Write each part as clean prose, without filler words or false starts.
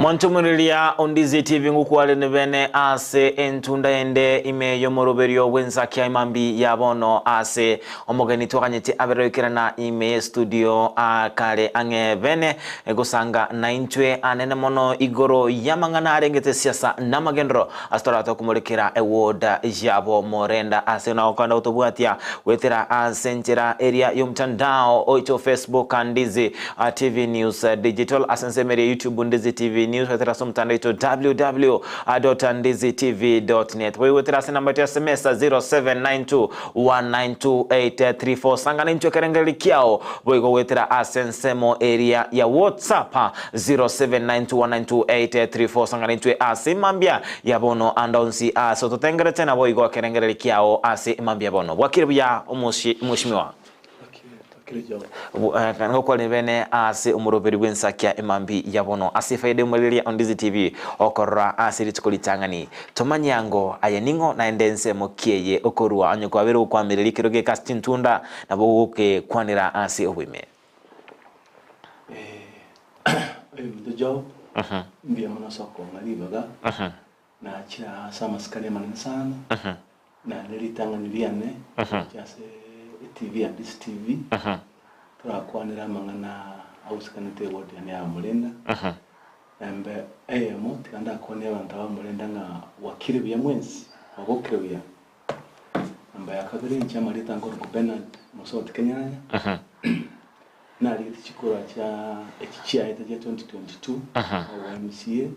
Mwantumireria Ondizi TV ngokwarene bene ase entunda ende ime y'omoroberio bw'ensakia imambi ya bono ase omogeni twaganyete aberoikerana ime ye studio akare ang'e bene gosanga naintwe anene mono igoro y'amang'ana arengete siasa namagendero ase toratoe komorekera eward yabo morenda ase nagokenda gotobwatia goetera ase enchera eria y'omtandao oito Facebook Ndizi TV News Digital ase ensemo eria YouTube Ndizi TV News goetera ase omotandao oito www.ndizitv.net boigo goetera ase enamba yaito ya SMS 0792192834 sangana intwe ekerengererio kiao boigo goetera ase ensemo eria ya WhatsApp 0792192834 sangana intwe ase emambia ya bono ande onsi ase ototengerete naboigo ekerengererio kiao ase emambia bono bwakire buya omoshimiwa. Ngokwane bene ase omoroberi bw'ensakia emambi ya bono ase efaida y'omorigereria o Ndizi TV okorora ase rituko ritang'ani. Tomanye ango aye ning'o naende ensemo ki eye okorua onye kwabeire gokwamireria ekero geke ase chintunda nabo ogokekwanera ase oboime. Oyominto Job, mbuya mono ase okong'a ribaga, nachire aa ase amasikani amanene sana, Naende ritang'ani riane gochia ase etibi ya Ndizi TV, torakwanere amang'ana agosekanete eward yane ya Murenda. Embe eyemo tiga ndakwanie abanto aba Murenda ng'a bwakire buya mwensi, mwabokire buya. Namba ya kabere inche amarieta nkorokwa Bernard Mosoti Kenyanya, narigete chikura chia echi chiaete chia 2022 obo MCA,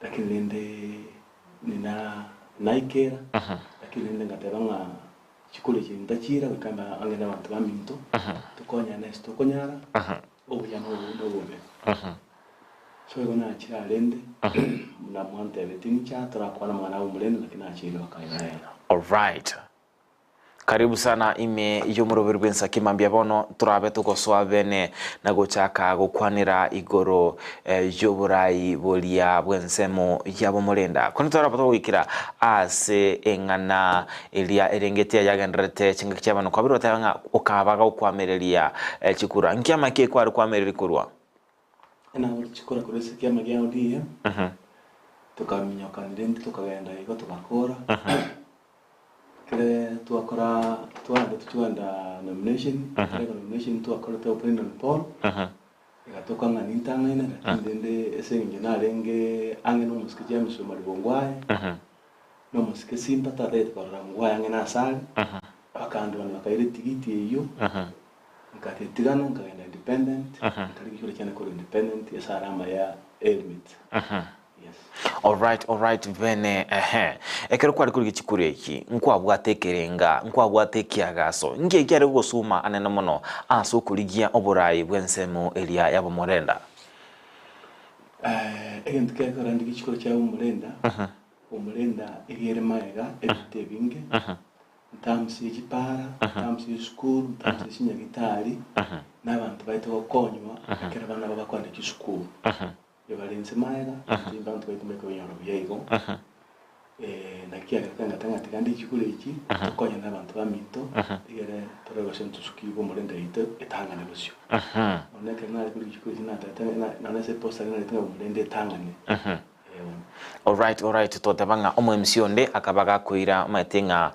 lakini rende Nina naikera, lakini rende ngateba ng'a chikura echi ntachira goika mbe ang'e nabanto baminto, tokonyane ase tokonyara, obuya na obobe na obobe. So igo nachire aa rende, buna mwantebetie ninche aa torakwane amang'ana a omorembe naki nachire bakaiga rero. Alright. Karibu sana ime y'omoroberi bw'ensaki mambia bono torabe togosoa bene na gochaka gokwanera igoro y'oborai boria bw'ensemo ya bomorenda. Korende toraba togoikera ase eng'ana eria erengete yagendererete chingaki chia bono kwabire goteba ng'a okaba gokwamereria chikura. Nkiama ki kware kwamereria korwa? Nabo chikura korwa ase ekiama gia ODM, tokaminyokanera intwe tokagenda igo togakora. Ekere twakora twaenda tochigenda nomination, ekero nomination twakorete opinion poll, egatoka ng'a nintang'aine lakini rende ase eng'encho narenge ang'e na omosike James Omari Bongwae, na omosike Simba tatagete korora Ongwae ang'e na ase are, bakandwania bakaira etigiti eyio, nkagetigana nkagenda independent, nkarigia ekero kiane korwa independent ase arama ya helmet. Yes. Alright, alright bene ehe. Ekero kware korigia chikura echi, nkwabwate ekerenga, nkwabwate ekiagaso, nki ekiare gogosuma anene mono ase okorigia oborai bw'ensemo eria y'abamorenda? Eh, egento kiagera ndigie chikura chia omorenda, omorenda eria ere magega ebinto ebinge, in terms ye chipara, in terms ye chisukuru, in terms ye chinyagitari, na abanto baete gokonywa ekero abana babo bakoenda chisukuru. Ebare inse magega, intwe abanto baito mbaike konyora buya igo. Naki agerete ng'a tang'ati kande chikura echi, tokonyane abanto baminto, egere torore gose ntosuki bw'omorembe yaito etang'ane bosio. Bono ekero nare korigia chikura echi natebete ng'a nonye ase eposta riria narete ng'a omorembe etang'ane. Ee bono. Alright alright toteba ng'a omo MC onde akaba gakoira omanyete ng'a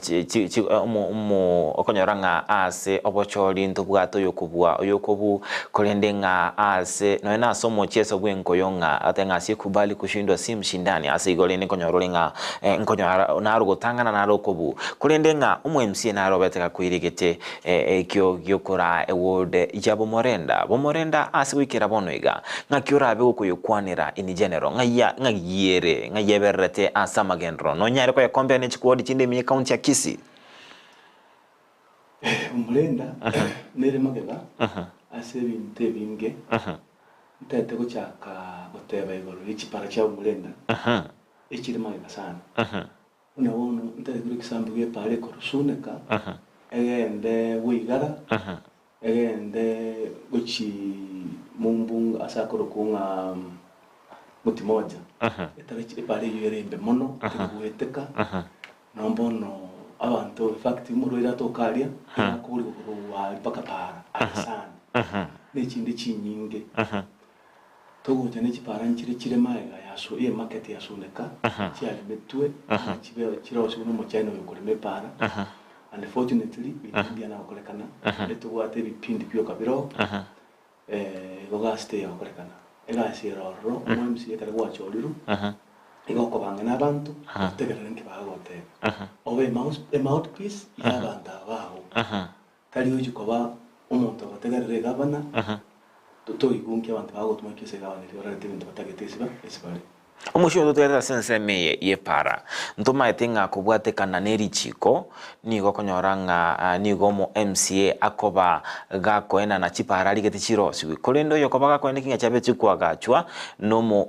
chi chi chi omo omo okonyora ng'a ase obochori ntobwate oyokobua oyokobu korende ng'a ase nonya na ase omocheso bw'enkoyo ng'a otebe ng'a asiyekubali kushindwa si mshindani ase igo rende nkonyora ore ng'a nkonyora naro ogotang'ana naro okobu korende ng'a omo MC naro obete gakoira egete ekio giokoraa eward ya bomorenda bomorenda ase goikera bono iga. Ng'aki orabe gokoyokwanera in general, ng'ai ng'ai ere, ng'ai ebererete ase amagenderero, nonyare koyekombea ne chikuodi chinde ime ye county ya Kisii? Omorenda nere magega ase ebinto ebinge ntagete gochaka goteba igoro ye chipara chia omorenda echire magega sana. Buna bono ntagete korwa egesambu gi'epara ekorusuneka egende goigara Egende gochia mombunga ase akorokwa ng'a moti moja, etarachi epara eyio ere embe mono, teri goeteka, nabo bono abanto in fact omorwaire atoka aria, nigo akoborigwa korwa aria mpaka para, are sana, na echinde chinyinge. Togocha ne chipara nchire chire magega ya su y'emarket ya Suneka, chiaremetwe, chibe chirosigwe nomochina oyo okorema epara. Unfortunately, binto mbiana gokorekana, etobwate ebipindi bioka biroo, igo gasi teyagokorekana. Egasi ere ororo, omo MCA ekero gwachorirwe, igo okobanga na abanto, otegerere nki bagogotebia. Obe emouth emouthpiece ya abanto aba bago. Tari gochia koba omonto ogotegerera egavana, toigunkia abanto bagotuma ki ase egavana eria orarete ebinto batagete ase ba ase bare. Omochie oyo totegerete ase ensemo eye y'epara, ntomaete ng'a kobwatekana ne richiko, nigo okonyora ng'a nigo omo MCA akoba gakoenana chipara arigete chirosiwe. Korende oyokoba gakoenda eking'a chiabe chikoagachwa nomo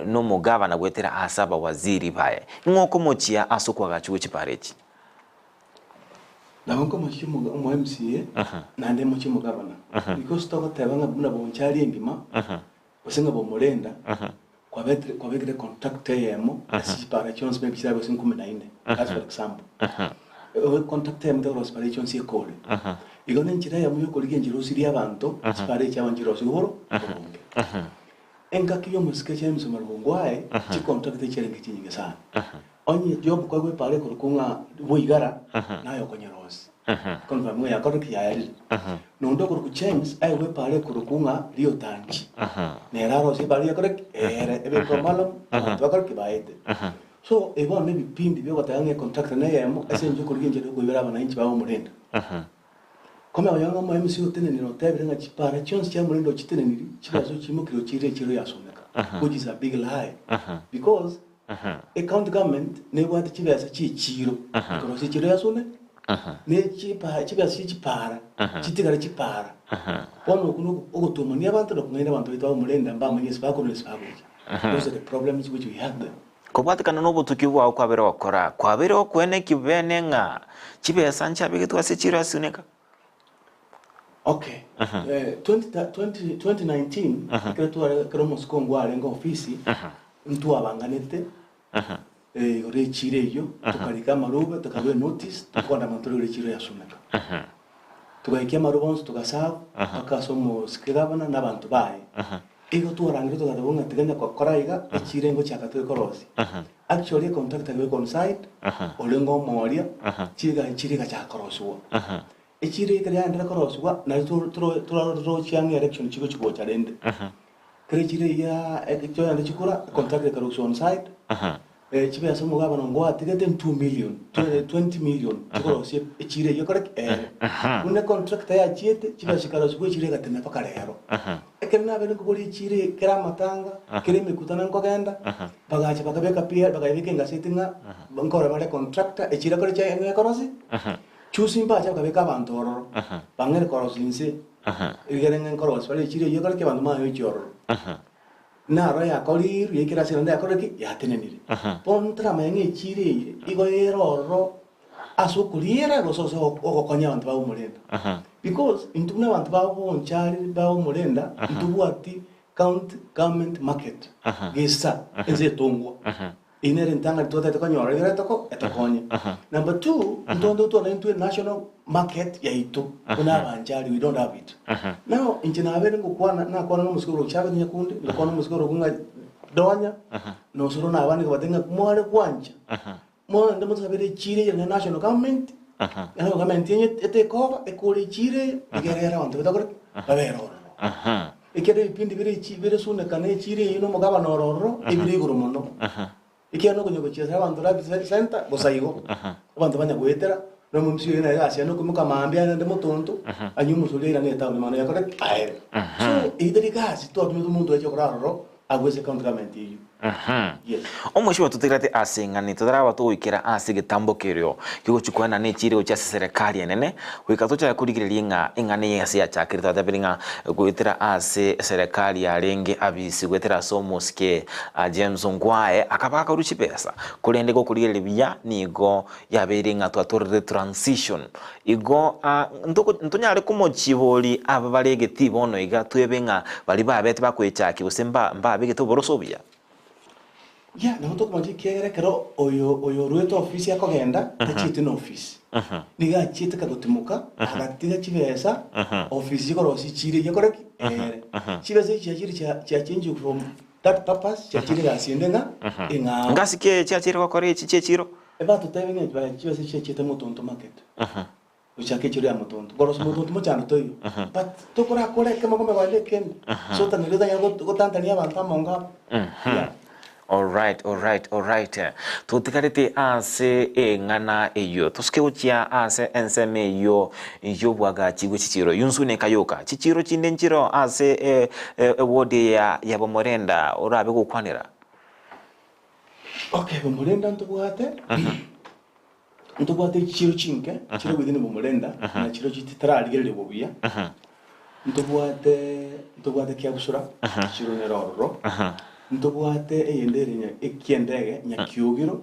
nomogavana goetera ase abawaziri baye. Ning'o okomochia ase okoagachwa gwe chipara echi? Nabo nkomochia omo MCA naende mochie omogavana because togoteba ng'a buna bonchari engima gose ng'a bomorenda kwabetire kwabekire contract eyemo ase chipara chionsi maybe chirabe gose nkumi na ine that's for example. Contract eyemo tekorosia chipara echio chionsi ekore. Igo na enchera eyemo yokorigia enchera osirie abanto chipara echi abanto chirosiwe boro boronge. Engaki y'omosike James Omarubungo aye chicontract chiarenge chinyinge sana. Onye Job kwaigwa epaara ekorokwa ng'a boigara, naye okonyerosia. Confirm ng'a yakorire ki yayarire. Nonde okorokwa James aigwe epaara ekorokwa ng'a riotanchi. Nere arosie epaara yakore ki? Ere ebekwe omolomo, abanto bakore ki? Baete. So ebi bono nebipindi biogoteba ng'a econtract neyemo ase eng'encho yokorigia enchera yokoibera abananchi babo omorende. Kome oyo ng'a omoe emesigo otenenire otebire ng'a chipara chionsi chia omorende ochiteneniri chibesa ochimokire ochiire echiro yasomeka which is a big lie because e county government nebwate chibesa chie echiro ekorosia echiro yasune ne chipa chibesa chie chipara chitigare chipara bono okwo no ogotuomania abanto na kong'aina abanto baito ab'omorende mbamanye ase bakorwa na ase bagocha those are the problems which we have there. Kobwatekana nobotuki bwao kwabere gokora, kwabere okwenekia bene ng'a chibesa nchiabegetwe ase chiira asuneka. Okay. 20, 2019 ekero tware ekero omosike ongo arenge ofisi ntwabanganete igoro echiro eyio tokarika amarube tokarua enotice tokoandamana tore igoro echiro ya Suneka. Togaikia amarube onsi togaserve mpaka ase omosike gavana na abanto baye. Igo twarangire togateba ng'a tiga nyakokora iga, echiro engochaka tore korosia. Actually econtractor goika on site, orenge omoria, chiga echiro egachaka korosiwa. Echiro ekero yaenderera korosiwa, nario toro toro tororochia ang'e election chigochi gocha rende. Kero echiro eyio toende chikura, econtractor ekarusiwa on site, Chibesa omogabana ongo atigete 2 million, 20 million chikorosia echiro eyio ekore ki? Ere. Buna econtractor yachiete, chibesa chikarosigwa echiro egatema mpaka rero. Ekero nabeire nkoboria echiro eye kera amatanga, kera emekutano nkogenda, bagacha bakabeka PR, bakayebeka engaseti ng'a nkore bare contractor, echiro ekore ki? Eng'o ekorosia? Chusi mbache bakabeka abanto ororo, bang'ere korosia inse, rigere ng'a nkorosia bare echiro eyio ekore ki? Abanto mbayochia ororo. Naro yakorirwe, yaikire ase naende yakorire ki? Yatenenire. Bono ntaramanya ng'a echiira eye igo ere ororo ase okoriera gose ase ogokonya abanto ba omorenda. Because intwe buna abanto ba bonchari ba omorenda, ntobwati county government market gesa ense etongwa. Eyio nere entang'ani twatagete konyora egere etoko etokonye. Number two, ntonde otwane intwe national market yaito buna abanchari we don't have it. Now inche nabeire ngokwana nakwana na omosike oro Chavez Nyakundi, ngakwana omosike oro ng'a Donya, na osoro na abande nkabatebia ng'a mware gwancha mogende mosabere echiro eye na national government, national government enye etekoba ekore echiro eye egere ere abanto batakore ki? Babere ororo. Ekiagera ebipindi bire echi bire suneka na echiro eyio na omogabana ore ororo, ebire igoro mono. Ekiagera nokonya gochiesa abanto Rabi Center bosa igo, abanto banya goetera, na omomisia oyo nere egasi yaye nokoimoka mambia aye naende motonto, anywe omosori airane etown mano yakore ki? Aere. So, eyio tari egasi twatumete omonto ache gokora aroro agwo ase county government eyio. Yes. Omochie ototigerete ase eng'ana totaraba togoikera ase egetambo kerio kigochia koenana echiira gochia ase eserekari enene, goika tochake korigereria ng'a eng'ana eye ase yachakire twatebire ng'a goetera ase eserekari yarenge abisi goetera ase omosike James Ongwae akaba akarua chibesa korende gokorigereria buya nigo yabeire ng'a twatorire transition igo ntonyare komochibori aba bare egetii bono iga twebe ng'a baria babete bakoechakia gose mbabegete oboroso obuya. Yeah, nabo tokomancha ekiagera ekero oyo oyo oruete ofisi akogenda, tachiete na ofisi. Nigo achiete kagotimoka, agatiga chibesa, ofisi chikorosia chire eyio ekore ki? Ere. Chibesa echi chiachire chia chiachengiwe from that purpose, chiachire egasi ende ng'a eng'ao. Ngasi ki chiachire gokora echi chi'echiro? Ebatotebie ng'a bae chibesa echi chiachiete motonto market. Gochaka echiro ya motonto. Korosia motonto mochando toiyo. But tokorakore ekemo kome gose ekende. So otanyare otanyare gotantania abanto amongo abo. Yeah. Alright, alright, alright. Totigarete ase eng'ana eyio. Tosuke gochia ase ensemo eyio y'obwagachi bwe chichiro. Yunsune ekayoka. Chichiro chinde nchiro ase e, e, eward eye ya, ya Bomorenda orabe gokwanera. Okay, Bomorenda ntobwate. Ntobwate chichiro chinke chire within Bomorenda na chirochio titararigererigwa buya. Ntobwate ntobwate Kiabusura chichiro nere ororo. Ntobwate eyende ere nya Ekiendege Nyakiogiro.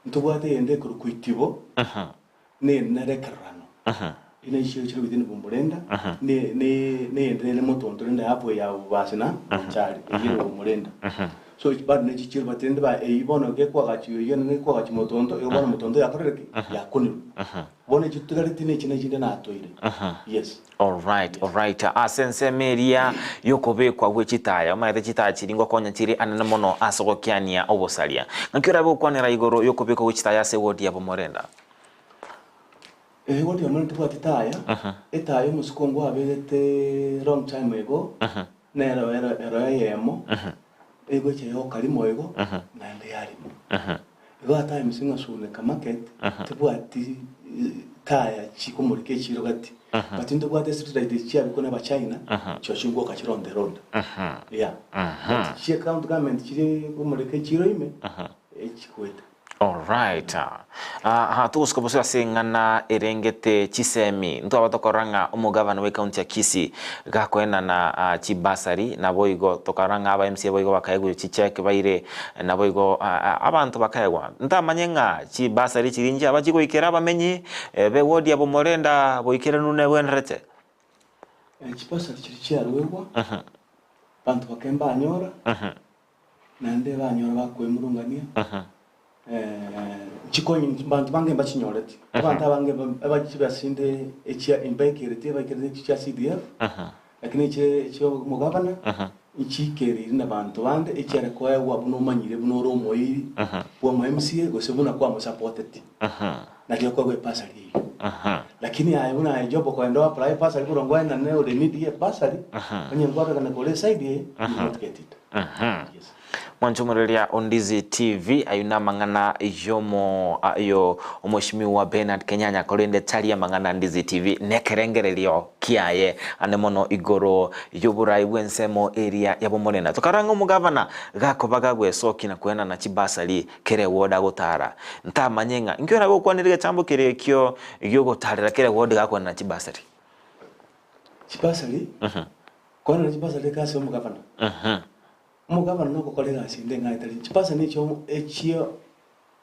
Ntobwate eyende ekorokwa Itibo na eyende nere Ekerorano. Echi ne chichiro chire within Bomorenda ne ne neyende nere Motonto rende halfway ya Bobasi na Bonchari eyio ere Bomorenda. So bado ne chichiro but rende ba eyio bono gekwagachiwa eyio nere gekwagachi motonto igo bono motonto yakorire ki? Yakunirwe. Bono echi totigareti ne echi nechinde natoire. Yes. Alright, alright. Ase ensemo eria y'okobekwa gwe chitaya, omanyete chitaya chiria ngokonya chire anene mono ase ogokiania obosaria. Ng'aki orabe gokwanera igoro y'okobekwa gwe chitaya ase ewodi ya Bomorenda? Ewodi ya Bomorenda tebwati taya, etaya omosike ongo abegete long time ago, Nero ero ero eyemo egocha yokarimo igo naende yarimo. Igo at times ng'a Suneka market tebwati taya chikomoreka echiro gati but ntobwate street light echi chiabekwa na abachina chio chigwoka chironde ronde yeah but chie county government chire komoreka echiro ime echigoeta. Alright. Aha togosuka bosio ase eng'ana erengete chisemi. Ntwaba tokorora ng'a omogavana bwe county ya Kisii gakoenana ah, chibasari naboigo tokarora ng'a aba MCA boigo bakaegwa chicheque baire naboigo ah, ah, abanto bakaegwa. Ntamanye ng'a chibasari chiria nchiaba chigoikera abamenyi eh, be ward ya Bomorenda boikeranu nebwenerete. Chibasari chiria chiaruegwa, abanto bake mbanyora. Naende banyora bakwemurungania, chikonyi abanto bange mbachinyoreti. Abanto abange chibasinde echia mbaikereti ebaikereti echi chia CDF, lakini echi echia omogabana nchiikereiri na banto bande echiare koegwa buna omanyire buna ore omoiri bwa omo MCA gose buna kwamosapoteti. Nario okoegwa ebasari eyio. Lakini aye buna aye Job okogenda o apply ebasari boronge oenane ore need ye ebasari, onye nkwarorekana kore eside eye, you will not get it. Yes. Mwanchomoreria Ondizi TV ayio namang'ana yomo ayo omweshimiwa Bernard Kenyanya korende tari amang'ana Ndizi TV nekerengererio kiaye ande mono igoro yoborai bw'ensemo eria ya Bomorenda. Tokarora ng'a omogavana gakoba gagwesokia na koenana chibasari kera eward agotara. Ntamanye ng'a inki orabe gokwanera egechambo keria ekio giogotarera kera eward gakoenana chibasari. Chibasari, koenana chibasari egasi ya omogavana. Omogavana nogokora egasi ende eng'ana etari chibasari nechio echio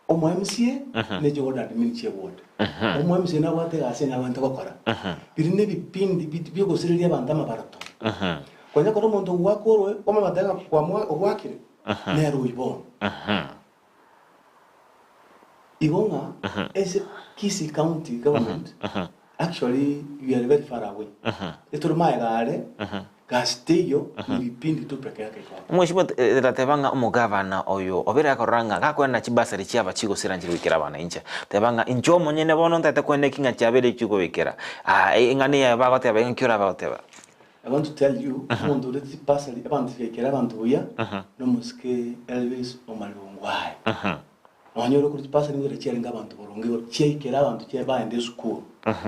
omo MCA na echio ward admin chie ward. Omo MCA nabwate egasi eng'ana abwenerete gokora. Biria na ebipindi biogosireria abanto amabaroto. Konya kore omonto ogoaka oroe, kwamobata ng'a kwamoa ogoakire, nere oyio bono. Igo ng'a ase Kisii County Government, actually we are very far away. Etore magega are, gasi teiyo, ni vipindi tu peke yake iko hapo. Mweshimiwa tateba ng'a omogavana oyo obere akorora ng'a gakoenana chibasari chiaba chigosira nchiri goikera abana inche. Teba ng'a inche omonyene bono ntagete koenda eki ng'a chiabeire chikobekera. Ah eng'ana eye bagoteba iga nki orabe goteba? I want to tell you, omonto ore chibasari abanto chigaikera abanto buya, nomosike Elvis Omari Ongwae. Nonya ore korwa chibasari nigo chiarenge abanto boronge igoro, chiaikera abanto chia baenda esukuru.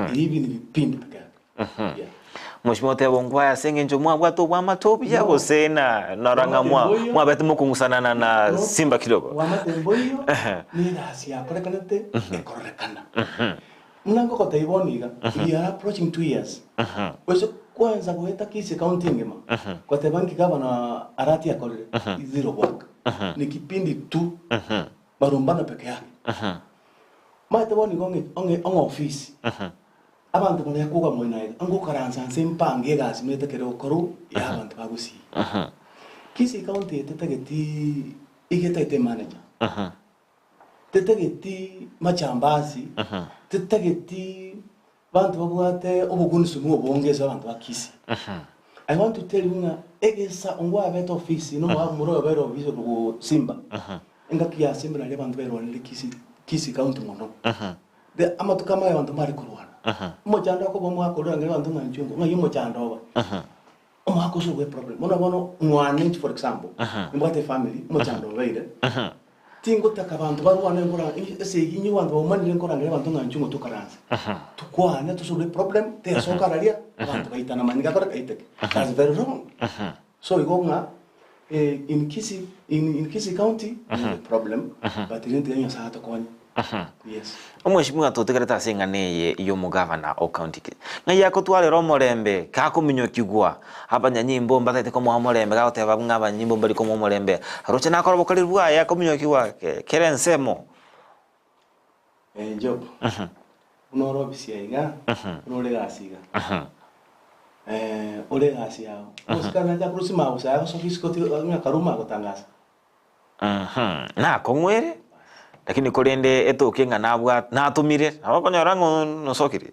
Ebi ni vipindi peke yake. Yeah. Mweshimiwa oteba Ongwae ase eng'encho mwabwate obwamate obuya No. gose na nora ng'a mwa Obwamate mboiyo. mwabete mokong'usanana na No. Simba kidogo. Obwamate mboiyo, ne egasi yakorekanete ekororekana. Buna ngogotebia bono iga, we are approaching 2 years. Gose kwanza goeta Kisii county engima, goteba nki gavana Arati akorire, zero work. Ni kipindi tu, marumbano peke yake. Omanyete bono igo ong'e ong'e ong'e ofisi, abanto baria koga moino iga, ngokaransa nse mpange egasi maete kere gokorwa ya abanto ba Gusii. Kisii county eye tetageti. Iga etagete emanager. Tetageti machambasi, tetageti banto babwate obogunisuni obonge ase abanto ba Kisii. I want to tell you ng'a egesa ongwabete ofisi na omogaka omoro oyo obeire ofisi korwa Simba, engaki ya Simba naria abanto bairwanire Kisii, Kisii county mono. The amatuko amaya abanto mbare korwana. Omochando okoba omogaka oria orangere abanto ng'a inchuo ng'ai omochando oba. Omogaka ose obe problem. Bono bono mwane inche for example, nimbwate efamily, omochando obeire, tingotaka abanto barwane nkora esegi inye abanto baumanire nkorangeria abanto ng'a inchuo ng'o tokaranse. Tukwane tosolve eproblem, tesoka araria, abanto baitana manyinga akore aiteke. That's very wrong. So igo ng'a in Kisii, in in Kisii county, we have a problem, but rende tiga Nyasaye atokonye. Yes. Omweshimiwa totegerete ase eng'ana eye y'omogavana o county ki? Ng'ai akotwarera omorembe gakominyokigwa abanyanyimbo mbatagete komoa omorembe gagoteba ng'a abanyanyimbo mbari komoa omorembe aroche nakore obokoreri bwaye akominyokigwa kera ensemo. Eh Job, buna ore ofisi aiga, buna ore egasi iga, ore egasi yao, omosikari nache akorwa ase mabusa aye agosoka isiko ng'a karuma agotangasa. Nakong'u ere, lakini korende etoke ng'a nabwate natomire, nabo okonyora ng'a nosokire,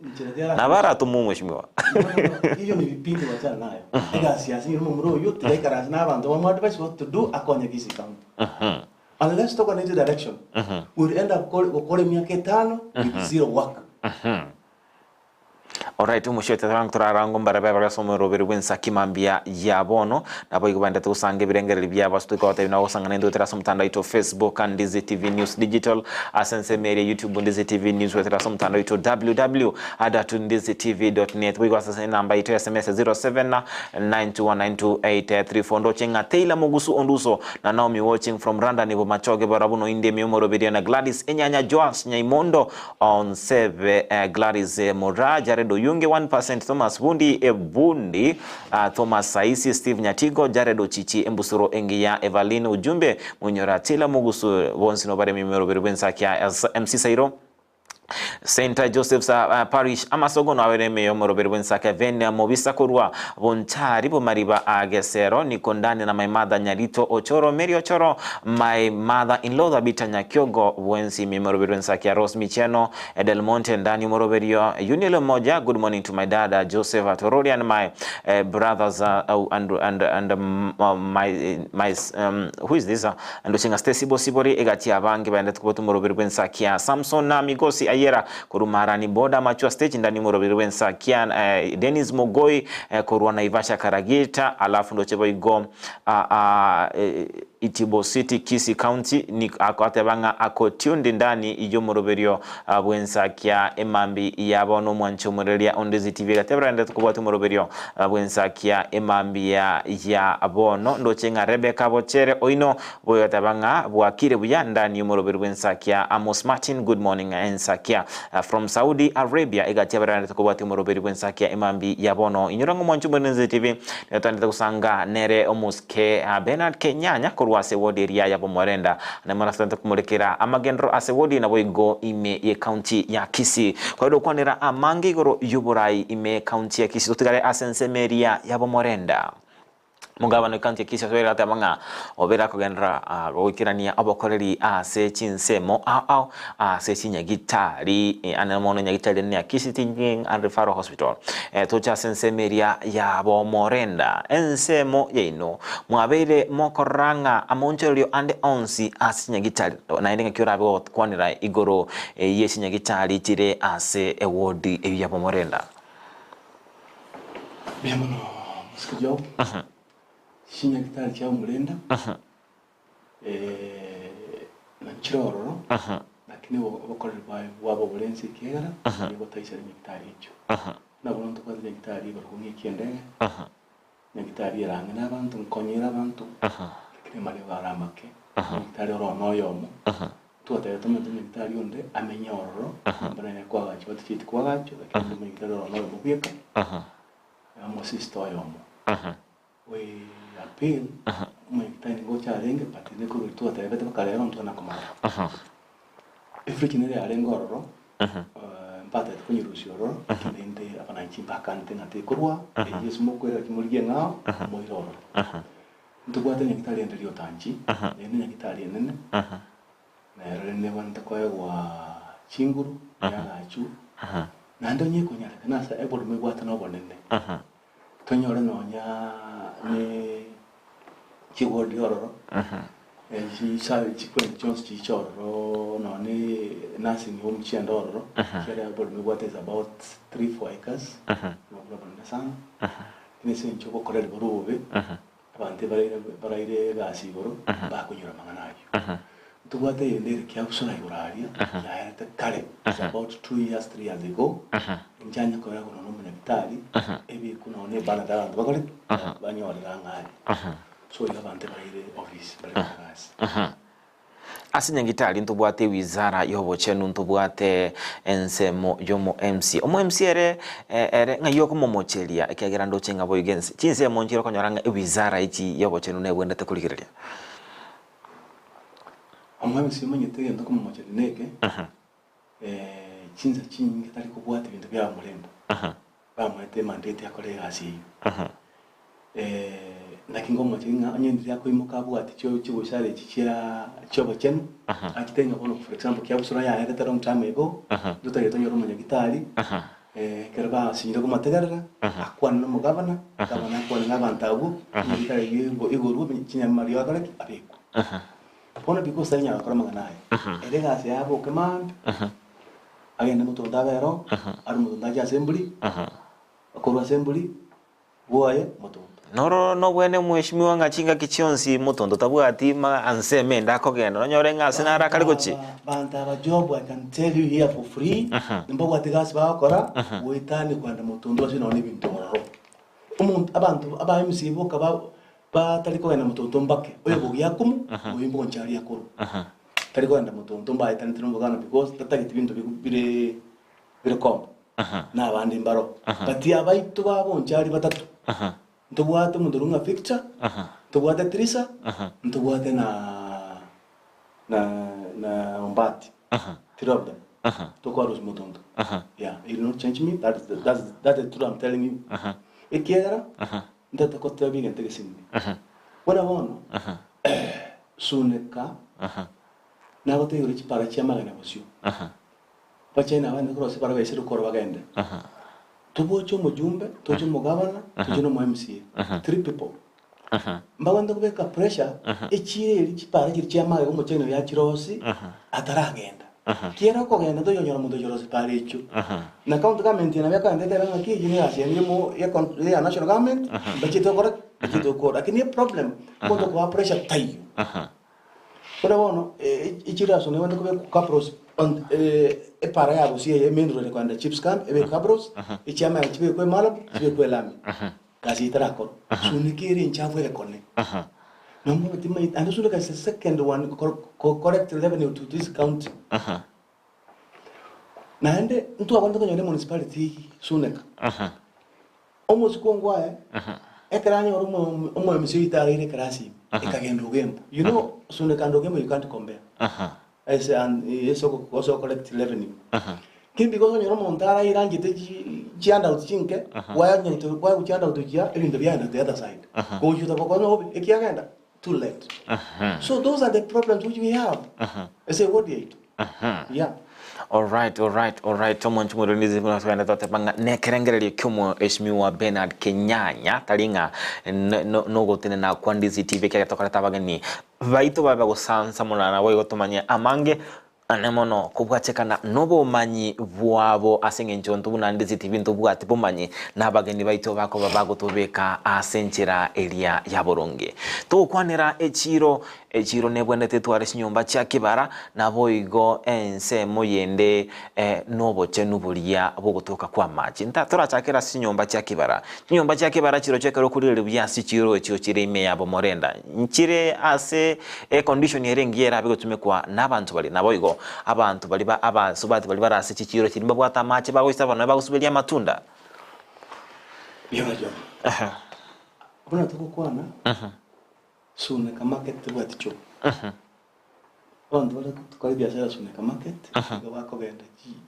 nabo aratomwe omweshimiwa. Hiyo ni vipindi wachana nayo. Egasi ase nyuma omomura oyio tiga ikaranse na abanto bamu advice what to do akonye Kisii County. Unless toganeti direction, we'll end up gokora emiaka etano with zero work. Alright, omochie oito tara torarango mbarabe abare ase omoroberi bw'ensaki mambia ya bono, naboigo baendete gosanga ebirengererio biabo ase tokobatebia nabo gosang'ana intwe goetera ase omotandao oito Facebook Ndizi TV News Digital, ase ensemo eria YouTube Ndizi TV News goetera ase omotandao oito www.ndizitv.net, boigo ase enamba yaito ya SMS 0792192834 ndoche ng'a Taylor Mogusu Onduso na Naomi watching from Rwanda nibo machoge barabwo noinde ime omoroberio na Gladys Enyanya Joash Nyaimondo Onsebe Gladys Moraa, Jared Oyunge, 1% Thomas Bundi Bundi, Thomas Saisi, Steve Nyatigo, Jared Ochichi, Embusuro Engiya, Evaline Ujumbe, Munyora Taylor Mugusu, bonsi nobaremi emeroberi bw'ensakia MC Sairo, St. Joseph's Parish, Amasogo noabere ime y'omoroberi bw'ensakia Ven Mobisa korwa Bonchari Bomariba Gesero, Niko Ndani na my mother Nyarito Ochoro, Mary Ochoro, my mother in law Thabita Nyakiogo bwensi ime y'omoroberi bw'ensakia Rose Micheno, Del Monte Ndani omoroberio Uniel Moja, good morning to my dad Joseph Atorori and my brothers and, and, and my, my who is this Ndochenga Stacy Bosibori egati abange baendete kobwata omoroberi bw'ensakia Samson na Migosi Ayera korwa Marani Boda Machua Stage ndani omoroberi bw'ensakia Dennis Mogoi korwa Naivasha Karagita alafu ndoche boigo Itibo City Kisii County ni agateba ng'a ako tuned ndani y'omoroberio bw'ensakia emambi ya bono omwanchi omoreria Ondizi TV egateba rende kobwati omoroberio bw'ensakia emambia ya bono ndoche ng'a Rebecca Bochere oino boigateba ng'a bwakire buya ndani y'omoroberio bw'ensakia Amos Martin good morning ensakia from Saudi Arabia egateba rende kobwati omoroberio bw'ensakia emambi ya bono inyora ng'a omwanchi omoreria Ondizi TV nigo twaendete gosanga nere omosike Bernard Kenyanya korwa ase ward eria ya Bomorenda Naende morasante komorekera amagenderero ase wodi naboigo ime ye county ya Kisii. Kwaire gokwanera amange igoro y'oborai ime ye county ya Kisii totigare ase ensemo eria ya Bomorenda. Omogabana we county ya Kisii asoire agateba ng'a obeire akogenderera goikerania obokoreri ase chinsemo ao ao ase chinyagitari ane mono enyagitari ene ya Kisii Teaching and Referral Hospital. Toche ase ensemo eria ya Bomorenda ensemo yaino Mwabeire mokorora ng'a amaonchorerio ande onsi ase chinyagitari, naende ng'aki orabe gokwanera igoro ye chinyagitari chire ase ewodi eyio ya Bomorenda? Mbuya mono mosike Job. Chinyagitari chia Omorenda nchire ororo, lakini obokoreri bwaye bwaba oborensi ekiagera nigo taisare nyagitari echio. Buna bono ntobwate nyagitari igoro ng'aki endege. Nyagitari ere ang'e nabanto, nkonyere abanto, lakini amariogo are amake. Nyagitari ore one oyomo, twatebete omonto nyagitari onde amenye ororo, nyomba nere koagachwa batichieti koagachwa, lakini onde nyagitari ore one oyomo bweka, omosista oyomo. We appeal, omonyagitari nigo ocha arenge but nigo twatebete mpaka rero ntwana komorora. Efridge nere yarenge ororo, mbatagete konyerusia ororo, naende abananchi mbakanete ng'a tekorwa, eyio ase mokoira gaki morigie eng'ao, moire ororo. Ntobwate nyagitari ende riotanchi, eye nenyagitari enene, nero rende nebwenerete koegwa chinguru, eagachu, naende onye ekonyarekana ase eborimo ebwate na obonene, tonyore nonya ne chiwodi ororo, chisa chikwenti chionsi chiche ororo, nonya ne nursing home chiende ororo, ekiagera eborimo ebwate is about 3-4 acres, noboro obonene sana, lakini ase eng'encho obokoreri bore obobe, Abanto ebaraire baraire egasi igoro mbakonyora amang'ana ayio. Ntobwate eyende ere kiabusura igoro aria yaerete kare is about 2 years 3 years ago inchanye koegwa nonya omonyagitari ebiku nonya ebanner abanto bakore ki? Banyorere ang'e aria. So igo abanto ebaraire office bare egasi. Ase nyagitari ntobwate ewizara y'obochenu, ntobwate ensemo y'omo-MC. Omo-MC ere ere ng'ai okomomocheria ekiagera ndoche ng'a boigo ense chinsemo nchire okonyora ng'a ewizara echi y'obochenu nebwenerete korigereria. Omo-MC omanyete egento okomomocheria neke, chinsa chinyinge tari kobwata ebinto bia omorembe. Bamoete emandate akore egasi eyio. Naki ngomochie ng'a onye ndiri akoimoka abwate chio chibusara echi chia chiobochenu, achete ng'a bono for example kiabusura yaerete long time ago, ntotagete tonyore omonyagitari, ekero basinyire komotegerera, akwane na omogavana, gavana akwane na abanto abwo, enyagitari eyio igo igorwe chinyamarigo akore ki? Abekwe. Bono because tarinyara gokora amang'ana aya, ere egasi yaye aboke mambia, agende motondo abe ero, arwe motondo ache ase emburi, korwa ase emburi, bwoye motondo. Noro nobwene mweshimiwa ng'a chingaki chionsi motondo tabwati ma ansemo ende akogenda, nonyore ng'a ase naro akare gochia. Banto aba Job I can tell you here for free, mbabwati gasi bagokora, goetania kogenda motondo ase nonya ebinto ororo. Omonto abanto aba MC boka ba batari kogenda motondo mbake, oyo bogia akumu, oyo mbonchari akorwa. Tari kogenda motondo mbaetanete nomogano because tatageti binto bire bire komba. Na abande mbaro. But abaito ba bonchari batato, ntobwate omonto orwa ng'a Victor, ntobwate Trisa, ntobwate na na na Ombati. Three of them. Tokoarosia motondo. Yeah, you will not change me. That is the, that's, that's the truth I'm telling you. Ekiagera, ntete gotebia egento egesinini. Buna bono, suneka, nagotebia igoro chipara chi'amagena bosio. Bachene abande korwa ase baria baisire korwa bagende. Toboche omojumbe, toche omogavana, toche na omo MCA. Three people. Mbabwenerete kobeka pressure echire eria chipara chiria chia magega omochenu oyo achirosi ataragenda. Kiera okogenda toyonyora monto ochirosi para echio. Na county government eye nabo ekogenda etebe ng'aki eyio ne egasi yaino mo ya con ya national government mbachiete gokora ki? Mbachiete gokora. Lakini eproblem omonto okobaa pressure taiyo. Buna bono echiraso nebwenerete kobekwa cabros epara ya gusii eye emain road ekogenda chiefs camp ebekwe cabros, echiamaya chibekwe emarab chibekwe elami. Gasi eye terakorwa. Suneka ere enchafu egekone. Nomba timaeti ande suneka is the second one collect revenue to this county. Naende ntwabwenerete konyora emunicipality eyio suneka. Omosike ongwae, ekero anyora omo omo MC oito araire ekerasi ime, ekagenda Ogembo. You know Suneka and Ogembo you can't compare. Ase an ase oko ase ocollect revenue. Lakini because onyore omonto araire anchete chi chihandouts chinke, bwanyete bwaegwa chihandout chia ebinto biaenda the other side. Gochuta gokonya obe ekiagenda too late. So those are the problems which we have ase eward yaito. Yeah. Alright, alright, alright. Omonche omoronizi buna togenda twateba ng'a nekerengererio ki'omoeshimiwa Bernard Kenyanya tari ng'a nogotenena kwa Ndizi TV ekiagera tokoreta abageni baito babe bagosansamorana nabo igo tomanye amange ane mono kobwatekana nobomanyi bwabo ase eng'encho intwe buna Ndizi TV ntobwati bomanyi na abageni baito bakoba bagotobeka ase enchera eria ya boronge. Togokwanera echiiro Echiiro nebwenerete etware chinyomba chia kebara, naboigo ensemo yende nobochenu boria bw'ogotoka kw'amache. Nta torachakere ase chinyomba chia kebara. Chinyomba chia kebara chirochio ekero okorigereria buya ase chiiro echio chire ime ya bomorenda, nchire ase econdition ere engiya erabe gotumekwa nabanto baria. Naboigo abanto baria ba abasubati baria bare ase chichiiro chiria mbabwate amache bagoisaba nonya bagosuberia amatunda. Buna togokwana. Suneka market tebwati choo. Abanto baria tokora ebiasara Suneka market nigo bakogenda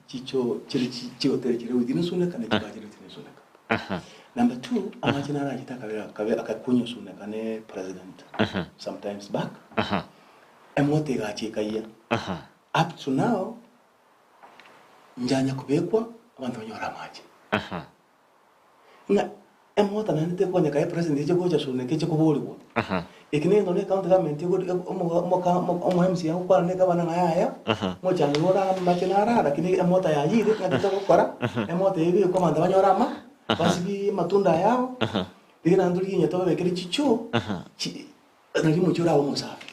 chichoo chire chihoteli chire within Suneka na chibaa chire within Suneka. Number two, amache narachete akabera akabe akakunyosuneka ne president sometimes back, emoto egacha ekayia. Up to now, njanya kobekwa abanto banyore amache. Ng'a emota naende tekonyeka ya president eche gocha suneka eche koborigwa. Eki negento ne county government omo MCA agokwana ne gavana ng'a yaya, mochando ore amache naro aa lakini emota yayire ng'aki togokora, emota eye ebekwe abanto banyore ama, basibie amatunda aya abo, rigia naende torigie onye tobabekere chichoo, chi nari omochie orabe omosafi.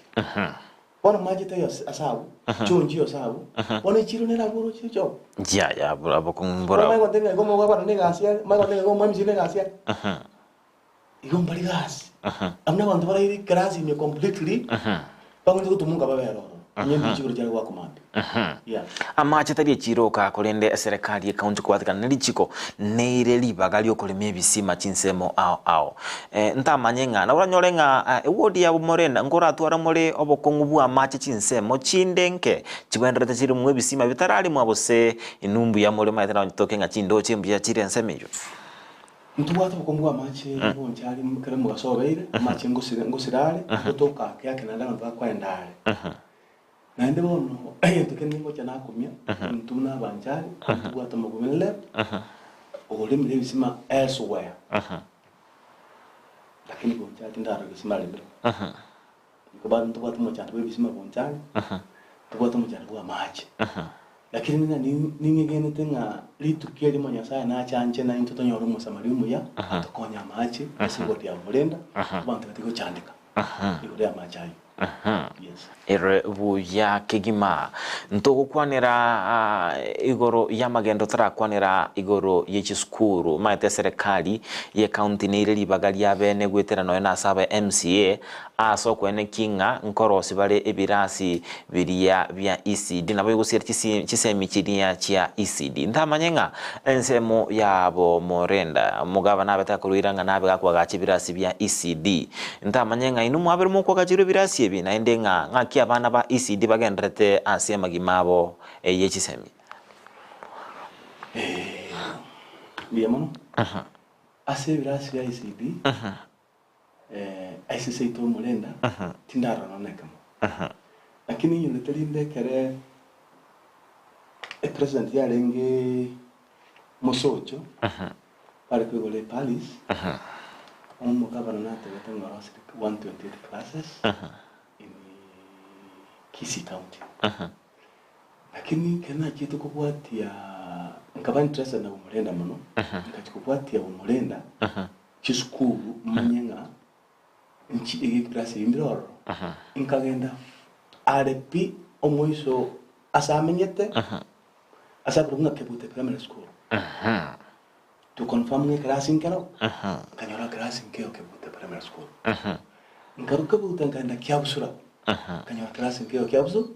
Bono mache taiyo ase abwo, chonchi ase abwo, bono echiro nere abwo oroche choo. Yaya abwo abokong'u Bono mbora. omanye gontebia ng'a igo omogabana negasi are, omanye gontebia ng'a igo omwemisi negasi are. Igo mbari gasi. Abwo nabanto baraire ekerasi ime completely, bagocha gotumunka babere ororo. Onye mbichi igoro chiare goaka mambia. Yeah. Amache tari echiro oka, korende eserekari y'ecounty kobwatekana ne richiko neire ribaga riokorema ebisima chinsemo ao ao. Ntamanye ng'a nabo oranyore ng'a eward ya Bomorenda nkoratware more obokong'u bw'amache chinsemo chinde nke chibwenerete chiremwe ebisima bitararemwa gose inwe mbuya more omanyete nabo toke ng'a chindoche mbuya chire ensemo eyio. Ntobwate obokongu bw'amache boncha aria ekero omogaso obeire, amache ngosira ngosira are, agotoka ake ake naende abanto bakoenda are. Naende bono egento kende ngocha nakumia, intwe buna abanchari, ntobwate omogwinle, oremire ebisima elsewhere, lakini bonchari tindarora egesima aremire. Nigo bado ntobwate omochando bw'ebisima bonchari, ntobwate omochando bw'amache. Lakini ng'a ning'egenete ng'a rituko erimo Nyasaye nache anche naintwe tonyore omosamaria omuya atokonye amache ase igoro ria omorenda, abanto batige gochandeka igoro y'amache ayio. Yes. Ere buya kegima. Ntogokwanera igoro y'amagendo torakwanera igoro ye chisukuru. Omanyete eserekari ye county neire ribaga ria bene goetera nonya na ase aba MCA ase okwenekia ng'a nkorosi bare ebirasi biria bia ECD nabo egosiera chisemi chiria chia ECD. Ntamanye ng'a ensemo yabo Morenda omogabana abete akoruira ng'a nabe gakoagacha ebirasi bia ECD. Ntamanye ng'a inwe mwabere mokoagachirwe ebirasi ebi, naende ng'a ng'aki abana ba ECD bagendererete ase amagima abo ye chisemi. Mbuya mono. Ase ebirasi bia ECD, ase seito omorenda, tindarora nonya nekemo. Lakini inyorete rinde ekere epresident yarenge mosocho, bare koigora eParis, omogabana natebete ng'a orosire 128 classes in Kisii County. Lakini ekero nachiete kobwatia, nkaba interested na bomorenda mono, nkachia kobwatia bomorenda, chisukuru manye ng'a nchi egeklasi eye ndire ororo, nkagenda are pi omoiso ase amenyete, ase akorokwa ng'a Kebute Primary School. To confirm ng'a ekerasi nkero, nkanyora ekerasi nkeo Kebute Primary School. Nkarwa Kebute nkaenda Kiabusura, nkanyora ekerasi nkeo Kiabusu,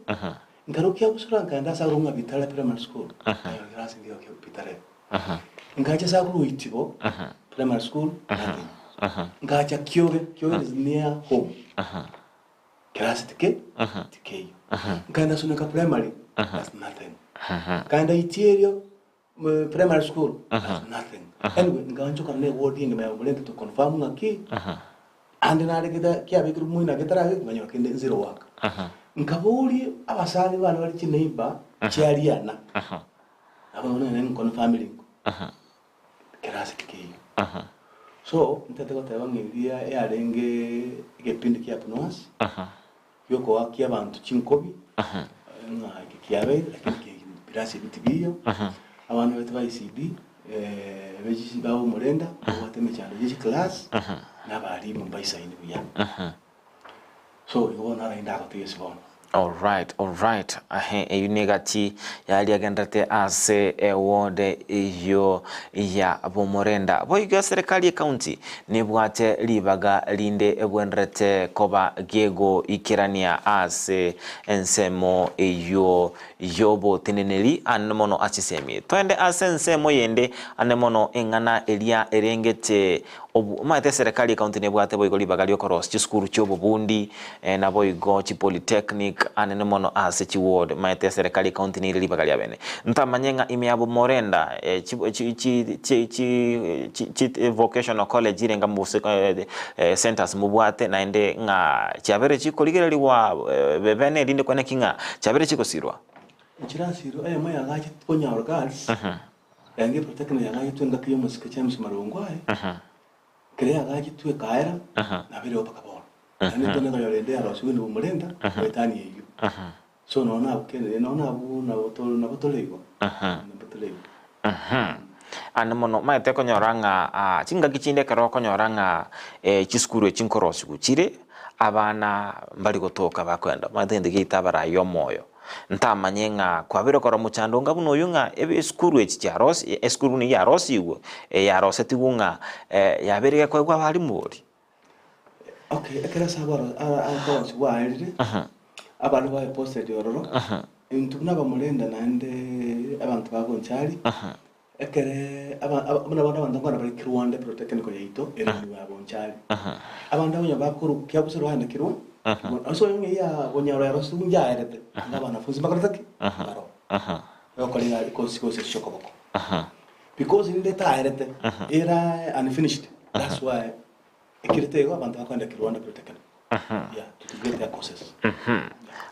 nkarwa Kiabusura nkaenda ase akorokwa ng'a Bitare Primary School, nkanyora ekerasi nkeo Bitare. Nkacha ase akorokwa Itibo Primary School, nothing. Nkacha Kioge, Kioge is near home, kerasi tike tikeiyo. Nkaenda Suneka Primary, that's nothing. Nkaenda Itierio Primary school that's nothing. Anyway, nkaonchokana na eward engima ya Omorembe to confirm ng'aki ande nare geta kiabekirwe moino ake tarabekwa nkanyora kende nzero work. Nkaboria abasani bane bare chineighbor chiariana nabo bono nere nconfirmire ingo kerasi tikeiyo. So ntete goteba ng'a eria yarenge egepindi kia Abnoas giokoakia abanto chinkobi ng'a eke kiabeire lakini kegima birasi ebi tibiiyo. Abana baito ba ECD bechi ba omorenda babwate emechando ye chiclass na abalimu mbaisaini buya. So igo bono naro indagotiga ase bono. Alright, alright, ahe eyio negati yaria agenderete ase eward eyio ya Bomorenda. Boigo eserekari y'ecounty nebwate ribaga rinde ebwenerete koba gegoikerania ase ensemo eyio y'oboteneneri ane mono ase chisemi. Toende ase ensemo yende ane mono eng'ana eria erengete. Obu, omanyete eserekari y'ecounty nebwate boigo ribaga ri'okorosia chisukuru chi'obobundi, naboigo chipolytechnic anene mono ase chiward. Omanyete eserekari y'ecounty neire ribaga riabene. Ntamanye ng'a ime ya Bomorenda chi chi chi chi chi chi chi vocational college irenga mobuse centers mobwate naende ng'a chiabere chikorigererigwa bene erinde kwane ki ng'a chiabere chigosirwa. Nchirasirwe eyemo yagachete Bonyaro Girls. Yaenge epolytechnic yagachetwe engaki y'omosike James Marongo aye, ekero yagachetwe ekaera, nabo ereo mpaka bono. Naende ntone ekonyora ende yarosigwe na omorenda goetania eyio. So nonya nabwo kende nonya nabwo nabo to nabo tore igo, nabo tore igo. Ande mono omanyete konyora ng'a chingaki chinde ekero okonyora ng'a chisukuru echi nkorosigwa chire, abana mbari gotoka bakoenda, omanyete egento giaito abarai omoyo. Ntamanye ng'a kwabeire okora omochando onga buna oyio ng'a ebe esukuru echi chiarosi esukuru buna eyio yarosigwe, eyarosetigwe ng'a yabeire gekoegwa abalimu bori. Okay, ekero ase aboro akorosigwa aerire, abana baye posted ororo, intwe buna abamorenda naende abanto ba Bonchari, ekere aba aba buna bono abanto nkogenda bare Kirwanda Polytechnic yaito ere ime ya Bonchari. Abanto abwo onye bakorwa kiabusa rwanda Kirwa, ase oyo ng'a eya Bonyaro yarosigwe njaerete, ande abanafunzi mbakorete ki? Mbaro. Bagokora ecourse course echio chia okoboko. Because rinde etaerete, era unfinished, that's why Ekero igo abanto bakoenda Kirwanda Polytechnic. Yeah, to get their courses.